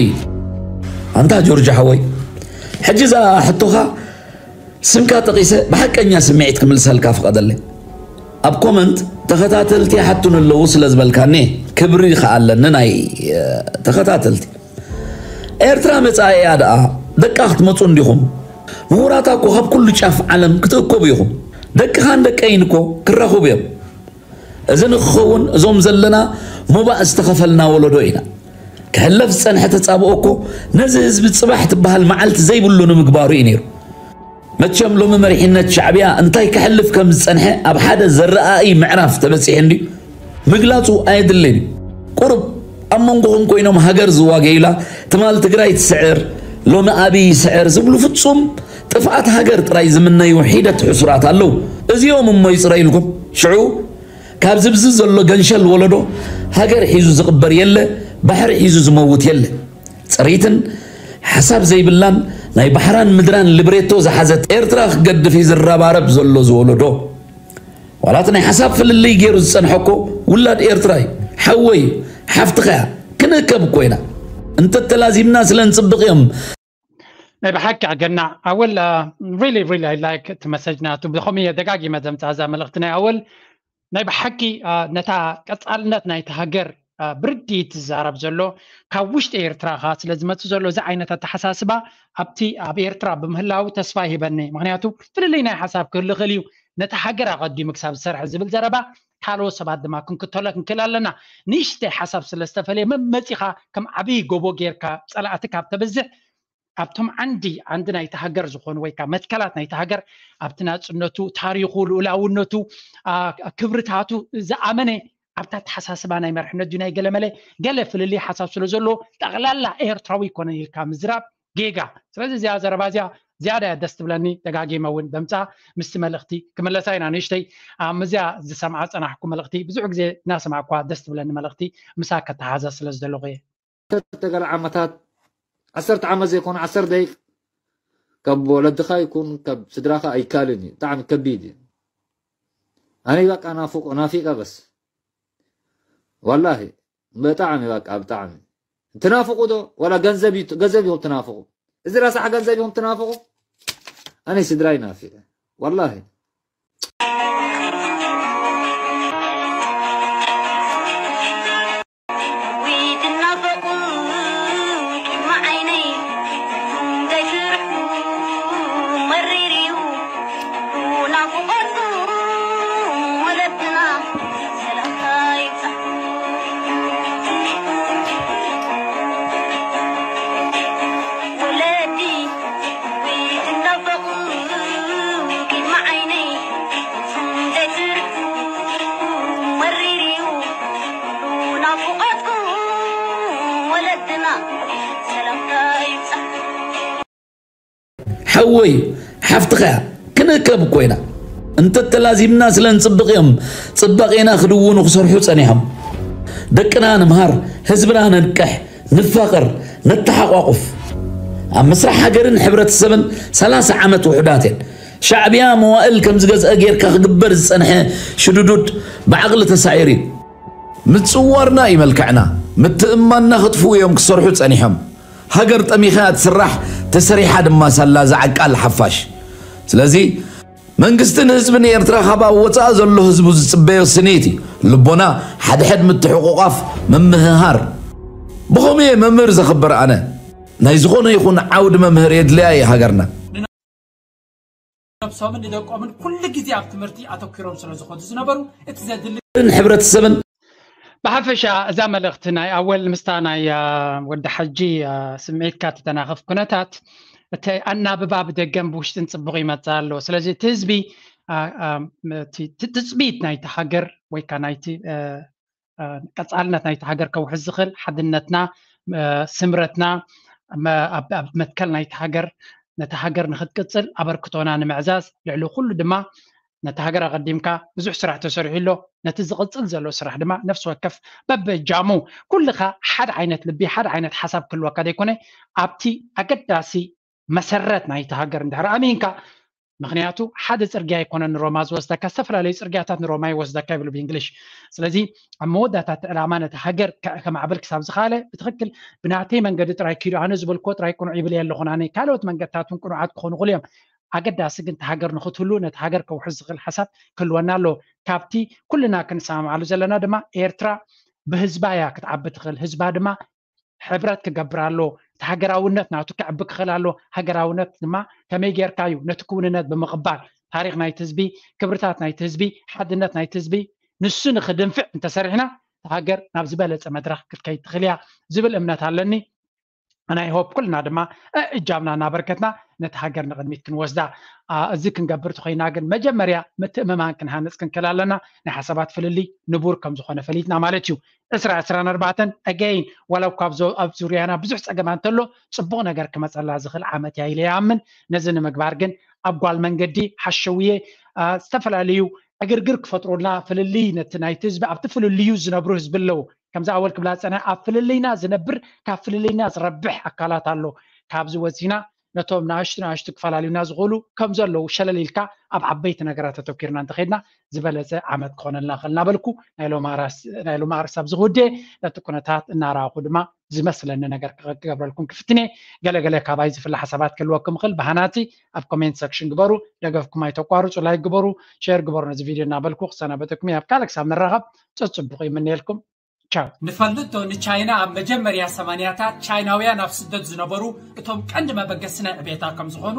ኣንታ ጆርጆ ሓወይ፣ ሕጂ እዛ ሕቶኻ ስምካ ጠቒሰ ብሓቀኛ ስምዒት ክምልሰልካ ፍቐደለይ። ኣብ ኮመንት ተኸታተልቲ ይሓቱኒ ኣለዉ ስለ ዝበልካኒ ክብሪ ይኸኣለኒ ናይ ተኸታተልቲ። ኤርትራ መጻኢያ ደኣ ደቃ ክትመጹ እንዲኹም። ምሁራታ እኮ ካብ ኩሉ ጫፍ ዓለም ክትእከቡ ኢኹም። ደቅኻን ደቀይን እኮ ክራኸቡ እዮም። እዚ ንክኸውን እዞም ዘለና ሞባእ ዝተኸፈልና ወለዶ ኢና። ክሕለፍ ዝጸንሐ ተጻብኦ እኮ ነዚ ህዝቢ ጽባሕ ትበሃል መዓልቲ ዘይብሉ ንምግባሩ እዩ ነይሩ። መቸም ሎሚ መሪሕነት ሻዕብያ እንታይ ከሕልፍ ከም ዝጸንሐ ኣብ ሓደ ዘረኣኢ ምዕራፍ ተበጺሑ እንድዩ። ምግላጹ ኣየድልን እዩ። ቁሩብ ኣብ መንጎኹም ኮይኖም ሃገር ዝዋገዩላ ትማል ትግራይ ትስዕር ሎሚ ኣብይ ይስዕር ዝብሉ ፍጹም ጥፍኣት ሃገር ጥራይ ዝምነዩ ሒደት ሕሱራት ኣለዉ። እዚኦም እሞ ይጽረዩልኩም። ሽዑ ካብ ዝብዚ ዘሎ ገንሸል ወለዶ ሃገር ሒዙ ዝቕበር የለ፣ ባሕሪ ሒዙ ዝመውት የለ። ፅሪትን ሓሳብ ዘይብላን ናይ ባሕራን ምድራን ልብሬቶ ዝሓዘት ኤርትራ ክገድፍ እዩ ዝረባረብ ዘሎ ዝወለዶ። ዋላ እቲ ናይ ሓሳብ ፍልልይ ገይሩ ዝፀንሐ እኮ ውላድ ኤርትራ እዩ። ሓወይ ሓፍትኻ እያ። ክንእከብ እኮ ኢና። እንተተላዚብና ስለ ንፅብቕ እዮም ናይ ብሓቂ ኣገና ኣወል really really I like እቲ መሰጅ ናቱ ብኸምየ ደጋጊመ ዘምፃ እዛ መልእኽቲ ናይ ኣወል ናይ ብሓቂ ነታ ቀፃልነት ናይቲ ሃገር ብርድኢት ዝዛረብ ዘሎ ካብ ውሽጢ ኤርትራ ኻ ስለ ዝመፅእ ዘሎ እዚ ዓይነት ኣተሓሳስባ ኣብቲ ኣብ ኤርትራ ብምህላው ተስፋ ይህበኒ። ምክንያቱ ፍልልይ ናይ ሓሳብ ክህሉ ይኽእል እዩ፣ ነቲ ሃገር ኣቐዲሙ ክሳብ ዝሰርሐ ዝብል ዘረባ ካልኦት ሰባት ድማ ክንክተሎ ክንክእል ኣለና። ንእሽተይ ሓሳብ ስለ ዝተፈለየ መመፂኻ ከም ዓብዪ ጎቦ ጌርካ ፀላእቲ ካብ ተብዝሕ ኣብቶም ዓንዲ ዓንዲ ናይቲ ሃገር ዝኾኑ ወይ ከዓ መትከላት ናይቲ ሃገር ኣብቲ ናፅነቱ፣ ታሪኹ፣ ልኡላውነቱ፣ ክብርታቱ ዝኣመነ ኣብታ ኣተሓሳስባ ናይ መርሕነት ድዩ ናይ ገለመለ ገለ ፍልልይ ሓሳብ ስለ ዘሎ ጠቕላላ ኤርትራዊ ይኮነን ኢልካ ምዝራብ ጌጋ። ስለዚ እዚኣ ዘረባ እዚኣ ዝያዳ እያ ደስ ትብለኒ። ደጋጊመ እውን ደምፃ ምስቲ መልእኽቲ ክምለሳ ኢና። ንእሽተይ ኣብ ምዝያ ዝሰምዓ ዝፀናሕኩ መልእኽቲ፣ ብዙሕ ግዜ እናሰማዕኳ ደስ ትብለኒ መልእኽቲ፣ ምሳ ከተሓዛ ስለ ዝደለኹ እየ። ዓሰርተ ገለ ዓመታት፣ ዓሰርተ ዓመት ዘይኮነ፣ ዓሰርተ ደቂቅ ካብ ወለድኻ ይኩን ካብ ስድራኻ ኣይካልን እዩ። ብጣዕሚ ከቢድ እዩ። ኣነ በቃ ናፍቆ ናፊቀ በስ፣ ወላሂ ብጣዕሚ በቃ ብጣዕሚ ትናፍቁ ዶ? ወላ ገንዘብ እዩ፣ ገንዘብ ይኹም ትናፍቁ? እዚ ረሳሕ ገንዘብ ይኹም ትናፍቁ? ኣነ ስድራይ ናፊቀ ወላሂ። ሓወይ ሓፍትኻ እያ፣ ክንእከብ እኮ ኢና። እንተተላዚብና ስለ ንጽብቕ እዮም ጽባቄና ክድውኑ ክሰርሑ ጸኒሖም። ደቅና ንምሃር፣ ህዝብና ነንቅሕ፣ ንፋቐር፣ ነተሓቋቑፍ። ኣብ ምስራሕ ሃገርን ሕብረተሰብን ሰላሳ ዓመት ውሑዳት እየን። ሻዕብያ መዋእል ከም ዝገዝአ ጌርካ ክግበር ዝጸንሐ ሽዱዱድ ብዓቕሊ ተሳዒሩ እዩ። ምጽዋርና እዩ መልክዕና፣ ምትእምማንና ክጥፍኡ እዮም ክሰርሑ ጸኒሖም። ሃገር ጠሚኻ እያ ትስራሕ፣ ተሰሪሓ ድማ ሳላ ዝዓቃል ሓፋሽ። ስለዚ መንግስትን ህዝብን ኤርትራ ካብ ኣብ ወጻኢ ዘሎ ህዝቡ ዝጽበዮ ስኒት እዩ። ልቦና፣ ሓድሕድ ምትሕቑቓፍ፣ ምምህሃር። ብኸምኡ እየ መምህር ዘኽብር ኣነ። ናይ ዝኾነ ይኹን ዓውዲ መምህር የድልያ እየ ሃገርና። ነብሶምን ንደቆምን ኩሉ ግዜ ኣብ ትምህርቲ ኣተኲሮም ስለ ዝኾዱ ዝነበሩ እቲ ዘድሊ ን ሕብረተሰብን ብሓፈሻ እዛ መልእኽቲ ናይ ኣወል ምስታ ናይ አ፣ ወዲ ሓጂ አ፣ ስምዒትካ ትተናኸፍ ኩነታት እቲ ኣናብባ ብደገን ብውሽጥን ጽቡቕ ይመጽእ ኣሎ። ስለዚ እቲ ህዝቢ አ፣ አ፣ እቲ እቲ ትጽቢት ናይቲ ሃገር ወይ ከዓ ናይቲ አ፣ አ፣ ቀጻልነት ናይቲ ሃገር ከውሕዝ ዝኽእል ሓድነትና አ፣ ስምረትና መ- ኣብ ኣብ መትከል ናይቲ ሃገር ነቲ ሃገር ንክትቅጽል ኣበርክቶና ንምዕዛዝ ልዕሊ ኩሉ ድማ ነቲ ሃገር ኣቐዲምካ ብዙሕ ስራሕ ተሰሪሑ ኣሎ። ነቲ ዝቕጽል ዘሎ ስራሕ ድማ ነፍሲ ወከፍ በበእጃሙ ኩልኻ ሓደ ዓይነት ልቢ ሓደ ዓይነት ሓሳብ ክህልወካ ዘይኮነ ኣብቲ ኣገዳሲ መሰረት ናይቲ ሃገር እንድሕር ኣሚንካ ምክንያቱ ሓደ ፅርግያ ኣይኮነን ንሮማ ዝወስደካ ዝተፈላለዩ ፅርግያታት ንሮማ ይወስደካ ይብሉ ብእንግሊሽ ስለዚ ኣብ መወዳእታ እቲ ዕላማ ነቲ ሃገር ከ- ከማዕብል ክሳብ ዝኻለ ብትክክል ብናተይ መንገዲ ጥራይ ኪዱ ኣነ ዝበልክዎ ጥራይ ቅኑዕ ይብል የለኹን ኣነ ካልኦት መንገድታት እውን ቅኑዓት ክኾኑ ይኽእሉ እዮም ኣገዳሲ ግን እቲ ሃገር ንክትህሉ ነቲ ሃገር ከውሕዝ ዝኽእል ሓሳብ ክህልወና ኣለዎ ካብቲ ኩልና ክንሰማማዓሉ ዘለና ድማ ኤርትራ ብህዝባ እያ ክትዓቢ ትኽእል ህዝባ ድማ ሕብረት ክገብር ኣለዎ እቲ ሃገራውነት ናቱ ክዕቢ ክኽእል ኣለዎ ሃገራውነት ድማ ከመይ ጌርካ እዩ ነቲ ክውንነት ብምቕባል ታሪኽ ናይቲ ህዝቢ ክብርታት ናይቲ ህዝቢ ሓድነት ናይቲ ህዝቢ ንሱ ንኽድንፍዕ እንተሰሪሕና እታ ሃገር ናብ ዝበለፀ መድረኽ ክትከይድ ትኽእል እያ ዝብል እምነት ኣለኒ ናይ ሆፕ ኩልና ድማ እጃምና እናበርከትና ነቲ ሃገር ንቕድሚት ክንወስዳ እዚ ክንገብር ተኮይና ግን መጀመርያ ምትእምማን ክንሃንፅ ክንክእል ኣለና ናይ ሓሳባት ፍልልይ ንቡር ከም ዝኾነ ፈሊጥና ማለት እዩ ዕስራ ዕስራን ኣርባዕተን ኣገይን ዋላ እኳ ኣብ ዙርያና ብዙሕ ፀገማ እንተሎ ፅቡቕ ነገር ክመፀላ ዝኽእል ዓመት እያ ኢለ ይኣምን ነዚ ንምግባር ግን ኣብ ጓል መንገዲ ሓሸውየ ዝተፈላለዩ ዕግርግር ክፈጥሩልና ፍልልይ ነቲ ናይቲ ህዝቢ ኣብቲ ፍልልዩ ዝነብሩ ህዝቢ ኣለዉ ከምዚ ኣወል ክብላ ዝፀንሐ ኣብ ፍልልይና ዝነብር ካብ ፍልልይና ዝረብሕ ኣካላት ኣሎ ካብዚ ወፂና ነቶም ንኣሽቱ ንኣሽቱ ክፈላልዩና ዝኽእሉ ከም ዘለዉ ሸለል ኢልካ ኣብ ዓበይቲ ነገራት ተተኪርና እንተኸድና ዝበለፀ ዓመት ክኾነልና ክእል እናበልኩ ናይ ሎማርስ ኣብዚ ክውድየ ነቲ ኩነታት እናረኣኹ ድማ ዝመስለኒ ነገር ክገብረልኩም ክፍትነ ገለገለ ካባይ ዝፍለ ሓሳባት ክህልወኩም ይኽእል ብሃናፂ ኣብ ኮሜንት ሰክሽን ግበሩ ደገፍኩም ኣይተቋርፁ ላይክ ግበሩ ሸር ግበሩ ነዚ ቪድዮ እናበልኩ ክሰናበተኩም ኣብ ካልእ ክሳብ ንራኸብ ፀፅቡቕ ይምነየልኩም ቻው ንፈልጦ ንቻይና ኣብ መጀመርያ ሰማንያታት ቻይናውያን ኣብ ስደት ዝነበሩ እቶም ቀንዲ መበገሲ ናይ ዕቤታ ከም ዝኾኑ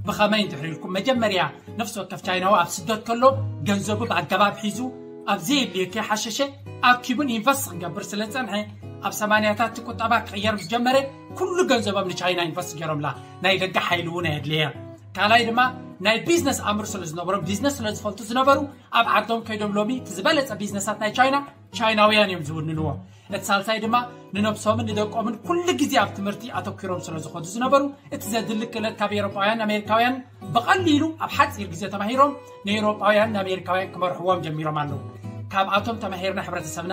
ብኸመይ እንድሕር ኢልኩም መጀመርያ ነፍሲ ወከፍ ቻይናዊ ኣብ ስደት ከሎ ገንዘቡ ብኣገባብ ሒዙ ኣብ ዘየድልዮ ከይሓሸሸ ኣኪቡን ኢንቨስት ክገብር ስለ ዝጸንሐ ኣብ ሰማንያታት እቲ ቁጠባ ክቕየር ምስ ጀመረ ኩሉ ገንዘቦም ንቻይና ኢንቨስት ገይሮምላ ናይ ደገ ሓይሊ እውን ኣየድልየ ካልኣይ ድማ ናይ ቢዝነስ ኣምር ስለ ዝነበሮም ቢዝነስ ስለ ዝፈልጡ ዝነበሩ ኣብ ዓዶም ከይዶም ሎሚ እቲ ዝበለጸ ቢዝነሳት ናይ ቻይና ቻይናውያን እዮም ዝውንንዎ እቲ ሳልሳይ ድማ ንነብሶምን ንደቆምን ኩሉ ግዜ ኣብ ትምህርቲ ኣተኲሮም ስለ ዝኾዱ ዝነበሩ፣ እቲ ዘድሊ ክእለት ካብ ኤውሮጳውያን ኣሜሪካውያን ብቐሊሉ ኣብ ሓጺር ግዜ ተማሂሮም ንኤውሮጳውያን ንኣሜሪካውያን ክመርሕዎም ጀሚሮም ኣለዉ። ካብኣቶም ተማሂርና ሕብረተሰብና